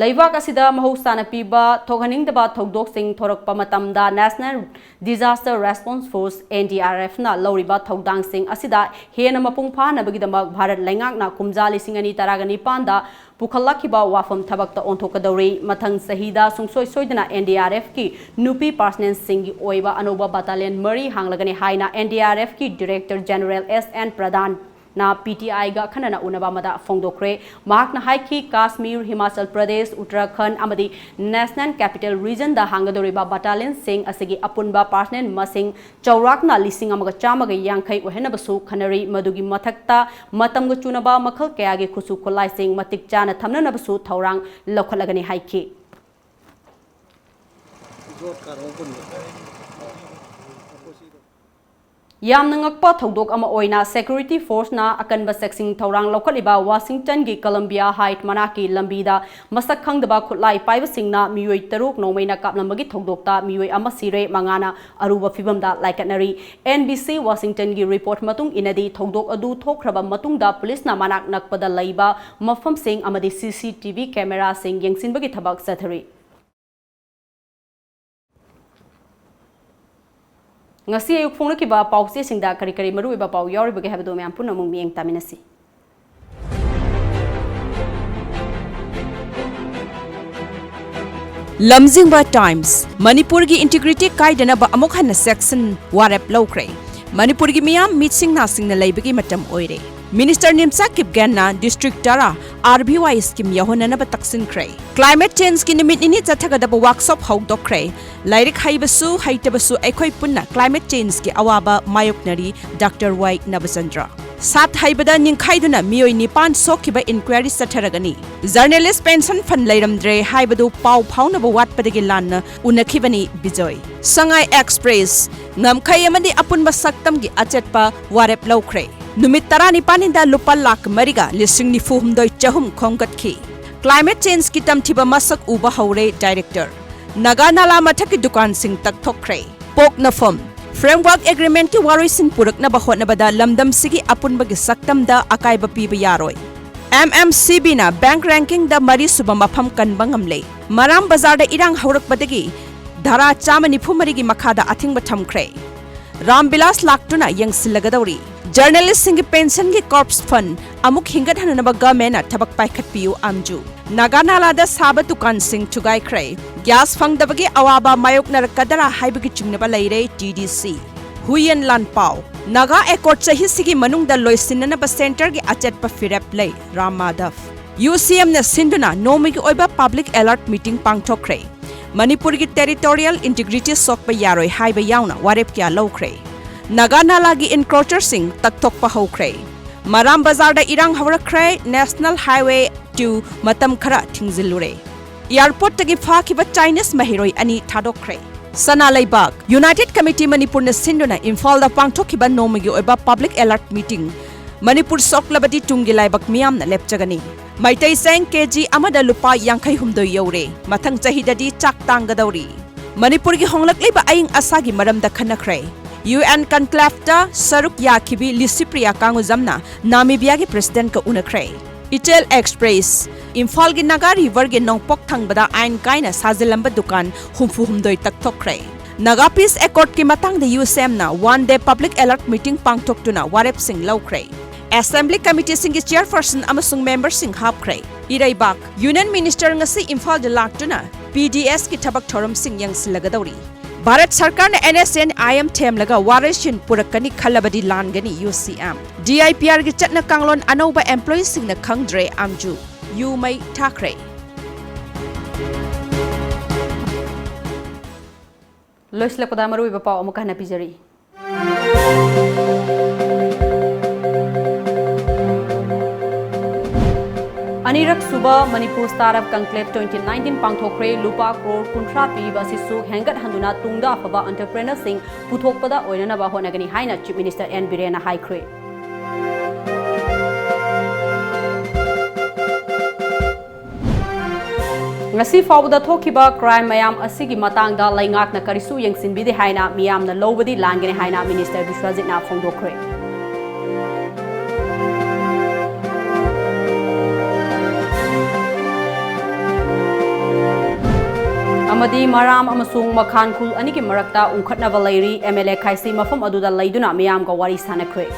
ꯂꯩꯕꯥꯛ ꯑꯁꯤꯗ ꯃꯍꯧꯁꯥꯅ ꯄꯤꯕ ꯊꯣꯛꯍꯟꯅꯤꯡꯗꯕ ꯊꯧꯗꯣꯛꯁꯤꯡ ꯊꯣꯔꯛꯄ ꯃꯇꯝꯗ National Disaster Response Force, N D R F ꯅ ꯂꯧꯔꯤꯕ ꯊꯧꯗꯥꯡꯁꯤꯡ ꯑꯁꯤꯗ ꯍꯦꯟꯅ ꯃꯄꯨꯡ ꯐꯥꯅꯕꯒꯤꯗꯃꯛ ꯚꯥꯔꯠ ꯂꯩꯉꯥꯛꯅ ꯀꯨꯝꯖꯥ ꯂꯤꯁꯤꯡ ꯑꯅꯤ ꯇꯔꯥꯒ ꯅꯤꯄꯥꯟꯗ ꯄꯨꯈꯠꯂꯛꯈꯤꯕ ꯋꯥꯐꯝ ꯊꯕꯛꯇ ꯑꯣꯟꯊꯣꯛꯀꯗꯧꯔꯤ꯫ ꯃꯊꯪ ꯆꯍꯤꯗ ꯁꯨꯡꯁꯣꯏ ꯁꯣꯏꯗꯅ N D R F ꯀꯤ ꯅꯨꯄꯤ personnel ꯁꯤꯡꯒꯤ ꯑꯣꯏꯕ ꯑꯅꯧꯕ battalion ꯃꯔꯤ ꯍꯥꯡꯂꯒꯅꯤ ꯍꯥꯏꯅ N D R F ꯀꯤ Director General S N ꯄ꯭ꯔꯙꯥꯟ ꯅ ꯄꯤ ꯇꯤ ꯑꯥꯏꯒ ꯑꯈꯟꯅꯅ ꯎꯅꯕ ꯑꯃꯗ ꯐꯣꯡꯗꯣꯛꯈ꯭ꯔꯦ꯫ ꯃꯍꯥꯛꯅ ꯍꯥꯏꯈꯤ, ꯀꯥꯁꯃꯤꯔ, ꯍꯤꯃꯥꯆꯜ ꯄ꯭ꯔꯗꯦꯁ, ꯎꯠꯇꯔꯥꯈꯟꯗ ꯑꯃꯗꯤ ꯅꯦꯁꯅꯦꯜ ꯀꯦꯄꯤꯇꯦꯜ ꯔꯤꯖꯟꯗ ꯍꯥꯡꯒꯗꯧꯔꯤꯕ ꯕꯠꯇꯥꯂꯤꯌꯟꯁꯤꯡ ꯑꯁꯤꯒꯤ ꯑꯄꯨꯟꯕ ꯄꯥꯔꯁꯅꯦꯜ ꯃꯁꯤꯡ ꯆꯥꯎꯔꯥꯛꯅ ꯂꯤꯁꯤꯡ ꯑꯃꯒ ꯆꯥꯝꯃꯒ ꯌꯥꯡꯈꯩ ꯑꯣꯏꯍꯟꯅꯕꯁꯨ ꯈꯟꯅꯔꯤ꯫ ꯃꯗꯨꯒꯤ ꯃꯊꯛꯇ ꯃꯇꯝꯒ ꯆꯨꯅꯕ ꯃꯈꯜ ꯀꯌꯥꯒꯤ ꯈꯨꯠꯁꯨ ꯈꯨꯠꯂꯥꯏꯁꯤꯡ ꯃꯇꯤꯛ ꯆꯥꯅ ꯊꯝꯅꯅꯕꯁꯨ ꯊꯧꯔꯥꯡ ꯂꯧꯈꯠꯂꯒꯅꯤ ꯍꯥꯏꯈꯤ꯫ ꯌꯥꯝꯅ ꯉꯛꯄ ꯊꯧꯗꯣꯛ ꯑꯃ ꯑꯣꯏꯅ ꯁꯦꯀ꯭ꯌꯨꯔꯤꯇꯤ ꯐꯣꯔꯁꯅ ꯑꯀꯟꯕ ꯆꯦꯛꯁꯤꯟ ꯊꯧꯔꯥꯡ ꯂꯧꯈꯠꯂꯤꯕ ꯋꯥꯁꯤꯡꯇꯟꯒꯤ ꯀꯂꯝꯕꯤꯌꯥ ꯍꯥꯏꯠ ꯃꯅꯥꯛꯀꯤ ꯂꯝꯕꯤꯗ ꯃꯁꯛ ꯈꯪꯗꯕ ꯈꯨꯠꯂꯥꯏ ꯄꯥꯏꯕꯁꯤꯡꯅ ꯃꯤꯑꯣꯏ ꯇꯔꯨꯛ ꯅꯣꯡꯃꯩꯅ ꯀꯥꯞꯂꯝꯕꯒꯤ ꯊꯧꯗꯣꯛꯇ ꯃꯤꯑꯣꯏ ꯑꯃ ꯁꯤꯔꯦ, ꯃꯉꯥꯅ ꯑꯔꯨꯕ ꯐꯤꯚꯝꯗ ꯂꯥꯏꯀꯠꯅꯔꯤ꯫ ꯑꯦꯟ ꯕꯤ ꯁꯤ ꯋꯥꯁꯤꯡꯇꯟꯒꯤ ꯔꯤꯄꯣꯔꯠ ꯃꯇꯨꯡ ꯏꯟꯅꯗꯤ, ꯊꯧꯗꯣꯛ ꯑꯗꯨ ꯊꯣꯛꯈ꯭ꯔꯕ ꯃꯇꯨꯡꯗ ꯄꯨꯂꯤꯁꯅ ꯃꯅꯥꯛ ꯅꯛꯄꯗ ꯂꯩꯕ ꯃꯐꯝꯁꯤꯡ ꯑꯃꯗꯤ ꯁꯤ ꯁꯤ ꯇꯤ ꯚꯤ ꯀꯦꯃꯦꯔꯥꯁꯤꯡ ꯌꯦꯡꯁꯤꯟꯕꯒꯤ ꯊꯕꯛ ꯆꯠꯊꯔꯤ꯫ ꯉꯁꯤ ꯑꯌꯨꯛ ꯐꯣꯡꯂꯛꯈꯤꯕ ꯄꯥꯎꯆꯦꯁꯤꯡꯗ ꯀꯔꯤ ꯀꯔꯤ ꯃꯔꯨꯑꯣꯏꯕ ꯄꯥꯎ ꯌꯥꯎꯔꯤꯕꯒꯦ ꯍꯥꯏꯕꯗꯨ ꯃꯌꯥꯝ ꯄꯨꯟꯅ ꯑꯃꯨꯛ ꯃꯤꯠꯌꯦꯡ ꯇꯥꯃꯤꯟꯅꯁꯤ꯫ ꯂꯝꯖꯤꯡꯕ ꯇꯥꯏꯝꯁ, ꯃꯅꯤꯄꯨꯔꯒꯤ ꯏꯟꯇꯤꯒ꯭ꯔꯤꯇꯤ ꯀꯥꯏꯗꯅꯕ ꯑꯃꯨꯛ ꯍꯟꯅ ꯁꯦꯛꯁꯟ ꯋꯥꯔꯦꯞ ꯂꯧꯈ꯭ꯔꯦ꯫ ꯃꯅꯤꯄꯨꯔꯒꯤ ꯃꯤꯌꯥꯝ ꯃꯤꯠꯁꯤꯡ ꯅꯥꯁꯤꯡꯅ ꯂꯩꯕꯒꯤ ꯃꯇꯝ ꯑꯣꯏꯔꯦ꯫ ꯃꯤꯅꯤꯁꯇꯔ ꯅꯤꯝꯆꯥ ꯀꯤꯞꯒꯦꯟꯅ ꯗꯤꯁꯇ꯭ꯔꯤꯛ ꯇꯔꯥ ꯑꯥꯔ ꯕꯤ ꯋꯥꯏ ꯁ꯭ꯀꯤꯝ ꯌꯧꯍꯟꯅꯅꯕ ꯇꯛꯁꯤꯟꯈ꯭ꯔꯦ꯫ ꯀ꯭ꯂꯥꯏꯃꯦꯠ ꯆꯦꯟꯖꯀꯤ ꯅꯨꯃꯤꯠ ꯅꯤꯅꯤ ꯆꯠꯊꯒꯗꯕ ꯋꯥꯔꯛꯁꯣꯞ ꯍꯧꯗꯣꯛꯈ꯭ꯔꯦ꯫ ꯂꯥꯏꯔꯤꯛ ꯍꯩꯕꯁꯨ ꯍꯩꯇꯕꯁꯨ ꯑꯩꯈꯣꯏ ꯄꯨꯟꯅ ꯀ꯭ꯂꯥꯏꯃꯦꯠ ꯆꯦꯟꯖꯀꯤ ꯑꯋꯥꯕ ꯃꯥꯌꯣꯛꯅꯔꯤ, ꯗꯥꯛꯇꯔ ꯋꯥꯏ ꯅꯕꯆꯟꯗ꯭ꯔ꯫ ꯁꯥꯠ ꯍꯩꯕꯗ ꯅꯤꯡꯈꯥꯏꯗꯨꯅ ꯃꯤꯑꯣꯏ ꯅꯤꯄꯥꯟ ꯁꯣꯛꯈꯤꯕ ꯏꯟꯀ꯭ꯋꯥꯏꯔꯤ ꯆꯠꯊꯔꯒꯅꯤ꯫ ꯖꯔꯅꯦꯂꯤꯁ ꯄꯦꯟꯁꯟ ꯐꯟ ꯂꯩꯔꯝꯗ꯭ꯔꯦ ꯍꯥꯏꯕꯗꯨ ꯄꯥꯎ ꯐꯥꯎꯅꯕ ꯋꯥꯠꯄꯗꯒꯤ ꯂꯥꯟꯅ ꯎꯅꯈꯤꯕꯅꯤ ꯕꯤꯖꯣꯏ꯫ ꯁꯉꯥꯏ ꯑꯦꯛꯁꯄ꯭ꯔꯦꯁ, ꯉꯝꯈꯩ ꯑꯃꯗꯤ ꯑꯄꯨꯟꯕ ꯁꯛꯇꯝꯒꯤ ꯑꯆꯦꯠꯄ ꯋꯥꯔꯦꯞ ꯂꯧꯈ꯭ꯔꯦ꯫ ꯅꯨꯃꯤꯠ ꯇꯔꯥꯅꯤꯄꯥꯟꯅꯤꯗ ꯂꯨꯄꯥ ꯂꯥꯈ ꯃꯔꯤꯒ ꯂꯤꯁꯤꯡ ꯅꯤꯐꯨ ꯍꯨꯝꯗꯣꯏ ꯆꯍꯨꯝ ꯈꯣꯝꯒꯠꯈꯤ꯫ ꯀ꯭ꯂꯥꯏꯃꯦꯠ ꯆꯦꯟꯖꯀꯤ ꯇꯝꯊꯤꯕ ꯃꯁꯛ ꯎꯕ ꯍꯧꯔꯦ ꯗꯥꯏꯔꯦꯛꯇꯔ꯫ ꯅꯥꯒꯥ ꯅꯥꯂꯥ ꯃꯊꯛꯀꯤ ꯗꯨꯀꯥꯟꯁꯤꯡ ꯇꯛꯊꯣꯛꯈ꯭ꯔꯦ꯫ ꯄꯣꯛꯅꯐꯝ, ꯐ꯭ꯔꯦꯝꯋꯥꯔꯛ ꯑꯦꯒ꯭ꯔꯤꯃꯦꯟꯠꯀꯤ ꯋꯥꯔꯣꯏꯁꯤꯟ ꯄꯨꯔꯛꯅꯕ ꯍꯣꯠꯅꯕꯗ ꯂꯝꯗꯝꯁꯤꯒꯤ ꯑꯄꯨꯟꯕꯒꯤ ꯁꯛꯇꯝꯗ ꯑꯀꯥꯏꯕ ꯄꯤꯕ ꯌꯥꯔꯣꯏ꯫ ꯑꯦꯝ ꯑꯦꯝ ꯁꯤ ꯕꯤꯅ ꯕꯦꯡꯛ ꯔꯦꯡꯀꯤꯡꯗ ꯃꯔꯤꯁꯨꯕ ꯃꯐꯝ ꯀꯟꯕ ꯉꯝꯂꯦ꯫ ꯃꯔꯥꯝ ꯕꯖꯥꯔꯗ ꯏꯔꯥꯡ ꯍꯧꯔꯛꯄꯗꯒꯤ ꯙꯥꯔꯥ ꯆꯥꯝꯃ ꯅꯤꯐꯨ ꯃꯔꯤꯒꯤ ꯃꯈꯥꯗ ꯑꯊꯤꯡꯕ ꯊꯝꯈ꯭ꯔꯦ꯫ ꯔꯥꯝ ꯕꯤꯂꯥꯁ ꯂꯥꯛꯇꯨꯅ ꯌꯦꯡꯁꯤꯜꯂꯒꯗꯧꯔꯤ꯫ ꯖꯔꯅꯦꯂꯤꯁꯁꯤꯡꯒꯤ ꯄꯦꯟꯁꯟꯒꯤ ꯀꯣꯔꯞꯁ ꯐꯟ ꯑꯃꯨꯛ ꯍꯤꯡꯒꯠꯍꯟꯅꯅꯕ ꯒꯚꯔꯟꯃꯦꯟꯠꯅ ꯊꯕꯛ ꯄꯥꯏꯈꯠꯄꯤꯌꯨ, ꯑꯥꯝꯖꯨ꯫ ꯅꯥꯒꯥ ꯅꯥꯂꯥꯗ ꯁꯥꯕ ꯗꯨꯀꯥꯟꯁꯤꯡ ꯊꯨꯒꯥꯏꯈ꯭ꯔꯦ꯫ ꯒ꯭ꯌꯥꯁ ꯐꯪꯗꯕꯒꯤ ꯑꯋꯥꯕ ꯃꯥꯌꯣꯛꯅꯔꯛꯀꯗ꯭ꯔꯥ ꯍꯥꯏꯕꯒꯤ ꯆꯤꯡꯅꯕ ꯂꯩꯔꯦ ꯇꯤ ꯗꯤ ꯁꯤ꯫ ꯍꯨꯌꯦꯟ ꯂꯥꯟꯄꯥꯎ꯫ ꯅꯥꯒꯥ ꯑꯦꯀꯣꯔꯗ ꯆꯍꯤꯁꯤꯒꯤ ꯃꯅꯨꯡꯗ ꯂꯣꯏꯁꯤꯟꯅꯅꯕ ꯁꯦꯟꯇꯔꯒꯤ ꯑꯆꯦꯠꯄ ꯐꯤꯔꯦꯞ ꯂꯩ, ꯔꯥꯝ ꯃꯥꯙꯕ꯫ ꯌꯨ ꯁꯤ ꯑꯦꯝꯅ ꯁꯤꯟꯗꯨꯅ ꯅꯣꯡꯃꯒꯤ ꯑꯣꯏꯕ ꯄꯕ꯭ꯂꯤꯛ ꯑꯦꯂꯔꯠ ꯃꯤꯇꯤꯡ ꯄꯥꯡꯊꯣꯛꯈ꯭ꯔꯦ꯫ ꯃꯅꯤꯄꯨꯔꯒꯤ ꯇꯦꯔꯤꯇꯣꯔꯤꯌꯦꯜ ꯏꯟꯇꯤꯒ꯭ꯔꯤꯇꯤ ꯁꯣꯛꯄ ꯌꯥꯔꯣꯏ ꯍꯥꯏꯕ ꯌꯥꯎꯅ ꯋꯥꯔꯦꯞ ꯀꯌꯥ ꯂꯧꯈ꯭ꯔꯦ꯫ ꯅꯥꯒꯥ ꯅꯥꯂꯥꯒꯤ ꯏꯟꯀ꯭ꯔꯣꯆꯔꯁꯤꯡ ꯇꯛꯊꯣꯛꯄ ꯍꯧꯈ꯭ꯔꯦ꯫ ꯃꯔꯥꯝ ꯕꯖꯥꯔꯗ ꯏꯔꯥꯡ ꯍꯧꯔꯛꯈ꯭ꯔꯦ, ꯅꯦꯁꯅꯦꯜ ꯍꯥꯏꯋꯦ ꯇꯨ ꯃꯇꯝ ꯈꯔ ꯊꯤꯡꯖꯤꯜꯂꯨꯔꯦ꯫ ꯑꯦꯌꯔꯄꯣꯔꯠꯇꯒꯤ ꯐꯥꯈꯤꯕ ꯆꯥꯏꯅꯤꯁ ꯃꯍꯩꯔꯣꯏ ꯑꯅꯤ ꯊꯥꯗꯣꯛꯈ꯭ꯔꯦ꯫ ꯁꯅꯥ ꯂꯩꯕꯥꯛ, ꯌꯨꯅꯥꯏꯇꯦꯗ ꯀꯃꯤꯇꯤ ꯃꯅꯤꯄꯨꯔꯅ ꯁꯤꯟꯗꯨꯅ ꯏꯝꯐꯥꯜꯗ ꯄꯥꯡꯊꯣꯛꯈꯤꯕ ꯅꯣꯡꯃꯒꯤ ꯑꯣꯏꯕ ꯄꯕ꯭ꯂꯤꯛ ꯑꯦꯂꯔꯠ ꯃꯤꯇꯤꯡ꯫ ꯃꯅꯤꯄꯨꯔ ꯁꯣꯛꯂꯕꯗꯤ ꯇꯨꯡꯒꯤ ꯂꯥꯏꯕꯛ ꯃꯤꯌꯥꯝꯅ ꯂꯦꯞꯆꯒꯅꯤ꯫ ꯃꯩꯇꯩ ꯆꯦꯡ ꯀꯦ ꯖꯤ ꯑꯃꯗ ꯂꯨꯄꯥ ꯌꯥꯡꯈꯩ ꯍꯨꯝꯗꯣꯏ ꯌꯧꯔꯦ꯫ ꯃꯊꯪ ꯆꯍꯤꯗꯗꯤ ꯆꯥꯛ ꯇꯥꯡꯒꯗꯧꯔꯤ꯫ ꯃꯅꯤꯄꯨꯔꯒꯤ ꯍꯣꯡꯂꯛꯂꯤꯕ ꯑꯏꯪ ꯑꯁꯥꯒꯤ ꯃꯔꯝꯗ ꯈꯟꯅꯈ꯭ꯔꯦ꯫ ꯌꯨ ꯑꯦꯟ ꯀꯟꯀ꯭ꯂꯦꯚꯇ ꯁꯔꯨꯛ ꯌꯥꯈꯤꯕꯤ ꯂꯤꯁꯤꯄ꯭ꯔꯤꯌꯥ ꯀꯥꯡꯒꯨꯖꯝꯅ ꯅꯥꯃꯤꯕꯤꯌꯥꯒꯤ ꯄ꯭ꯔꯦꯁꯤꯗꯦꯟꯠꯀ ꯎꯅꯈ꯭ꯔꯦ꯫ ꯏꯆꯦꯜ ꯑꯦꯛꯁꯄ꯭ꯔꯦꯁ, ꯏꯝꯐꯥꯜꯒꯤ ꯅꯥꯒꯥ ꯔꯤꯚꯔꯒꯤ ꯅꯣꯡꯄꯣꯛ ꯊꯪꯕꯗ ꯑꯥꯏꯟ ꯀꯥꯏꯅ ꯁꯥꯖꯤꯜꯂꯝꯕ ꯗꯨꯀꯥꯟ ꯍꯨꯝꯐꯨ ꯍꯨꯝꯗꯣꯏ ꯇꯛꯊꯣꯛꯈ꯭ꯔꯦ꯫ ꯅꯥꯒꯥ ꯄꯤꯁ ꯑꯦꯀꯣꯔꯗꯀꯤ ꯃꯇꯥꯡꯗ ꯌꯨ ꯁꯤ ꯑꯦꯝꯅ one day public alert meeting ꯄꯥꯡꯊꯣꯛꯇꯨꯅ ꯋꯥꯔꯦꯞꯁꯤꯡ ꯂꯧꯈ꯭ꯔꯦ꯫ ꯑꯦꯁꯦꯝꯕ꯭ꯂꯤ ꯀꯃꯤꯇꯤꯁꯤꯡꯒꯤ ꯆꯤꯌꯔꯄꯔꯁꯟ ꯑꯃꯁꯨꯡ ꯃꯦꯝꯕꯔꯁꯤꯡ ꯍꯥꯞꯈ꯭ꯔꯦ꯫ ꯏꯔꯩꯕꯥꯛ, ꯌꯨꯅꯤꯌꯟ ꯃꯤꯅꯤꯁꯇꯔ ꯉꯁꯤ ꯏꯝꯐꯥꯜꯗ ꯂꯥꯛꯇꯨꯅ ꯄꯤ ꯗꯤ ꯑꯦꯁꯀꯤ ꯊꯕꯛ ꯊꯧꯔꯝꯁꯤꯡ ꯌꯦꯡꯁꯤꯜꯂꯒꯗꯧꯔꯤ꯫ ꯚꯥꯔꯠ ꯁꯔꯀꯥꯔꯅ N S N I M ꯊꯦꯝꯂꯒ ꯋꯥꯔꯣꯏꯁꯤꯟ ꯄꯨꯔꯛꯀꯅꯤ ꯈꯜꯂꯕꯗꯤ ꯂꯥꯟꯒꯅꯤ, ꯌꯨ ꯁꯤ ꯑꯦꯝ꯫ ꯗꯤ ꯑꯥꯏ ꯄꯤ ꯑꯥꯔꯒꯤ ꯆꯠꯅ ꯀꯥꯡꯂꯣꯟ ꯑꯅꯧꯕ ꯑꯦꯝꯄ꯭ꯂꯣꯌꯤꯁꯤꯡꯅ ꯈꯪꯗ꯭ꯔꯦ, ꯑꯥꯝꯖꯨ꯫ ꯌꯨ ꯃꯩ ꯊꯥꯈ꯭ꯔꯦ꯫ ꯂꯣꯏꯁꯤꯜꯂꯛꯄꯗ ꯃꯔꯨꯑꯣꯏꯕ ꯄꯥꯎ ꯑꯃꯨꯛꯀ ꯍꯟꯅ ꯄꯤꯖꯔꯤ꯫ ꯑꯅꯤꯔꯛ ꯁꯨꯕ Manipur start up conclave twenty nineteen ꯄꯥꯡꯊꯣꯛꯈ꯭ꯔꯦ꯫ ꯂꯨꯄꯥ ꯀ꯭ꯔꯣꯔ ꯀꯨꯟꯊ꯭ꯔꯥ ꯄꯤꯕ ꯑꯁꯤꯁꯨ ꯍꯦꯟꯒꯠꯍꯟꯗꯨꯅ ꯇꯨꯡꯗ ꯑꯐꯕ ꯑꯦꯟꯇꯔꯄ꯭ꯔꯦꯅꯔꯁꯤꯡ ꯄꯨꯊꯣꯛꯄꯗ ꯑꯣꯏꯅꯅꯕ ꯍꯣꯠꯅꯒꯅꯤ ꯍꯥꯏꯅ ꯆꯤꯐ ꯃꯤꯅꯤꯁꯇꯔ ꯑꯦꯟ ꯕꯤꯔꯦꯟꯅ ꯍꯥꯏꯈ꯭ꯔꯦ꯫ ꯉꯁꯤ ꯐꯥꯎꯕꯗ ꯊꯣꯛꯈꯤꯕ ꯀ꯭ꯔꯥꯏꯝ ꯃꯌꯥꯝ ꯑꯁꯤꯒꯤ ꯃꯇꯥꯡꯗ ꯂꯩꯉꯥꯛꯅ ꯀꯔꯤꯁꯨ ꯌꯦꯡꯁꯤꯟꯕꯤꯗꯦ ꯍꯥꯏꯅ ꯃꯤꯌꯥꯝꯅ ꯂꯧꯕꯗꯤ ꯂꯥꯟꯒꯅꯤ ꯍꯥꯏꯅ ꯃꯤꯅꯤꯁꯇꯔ ꯕꯤꯁ꯭ꯋꯖꯤꯠꯅ ꯐꯣꯡꯗꯣꯛꯈ꯭ꯔꯦ꯫ ꯑꯃꯗꯤ ꯃꯔꯥꯝ ꯑꯃꯁꯨꯡ ꯃꯈꯥꯟ ꯈꯨꯜ ꯑꯅꯤꯒꯤ ꯃꯔꯛꯇ ꯎꯪꯈꯠꯅꯕ ꯂꯩꯔꯤ꯫ ꯑꯦꯝ ꯑꯦꯜ ꯑꯦ ꯈꯥꯏꯁꯤ ꯃꯐꯝ ꯑꯗꯨꯗ ꯂꯩꯗꯨꯅ ꯃꯤꯌꯥꯝꯒ ꯋꯥꯔꯤ ꯁꯥꯟꯅꯈ꯭ꯔꯦ꯫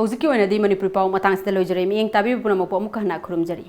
ꯍꯧꯖꯤꯛꯀꯤ ꯑꯣꯏꯅꯗꯤ ꯃꯅꯤꯄꯨꯔꯤ ꯄꯥꯎ ꯃꯇꯥꯡꯁꯤꯗ ꯂꯣꯏꯖꯔꯦ꯫ ꯃꯤꯠꯌꯦꯡ ꯇꯥꯕꯤꯕ ꯄꯨꯝꯅꯃꯛꯄꯨ ꯑꯃꯨꯛꯀ ꯍꯟꯅ ꯈꯨꯔꯨꯝꯖꯔꯤ꯫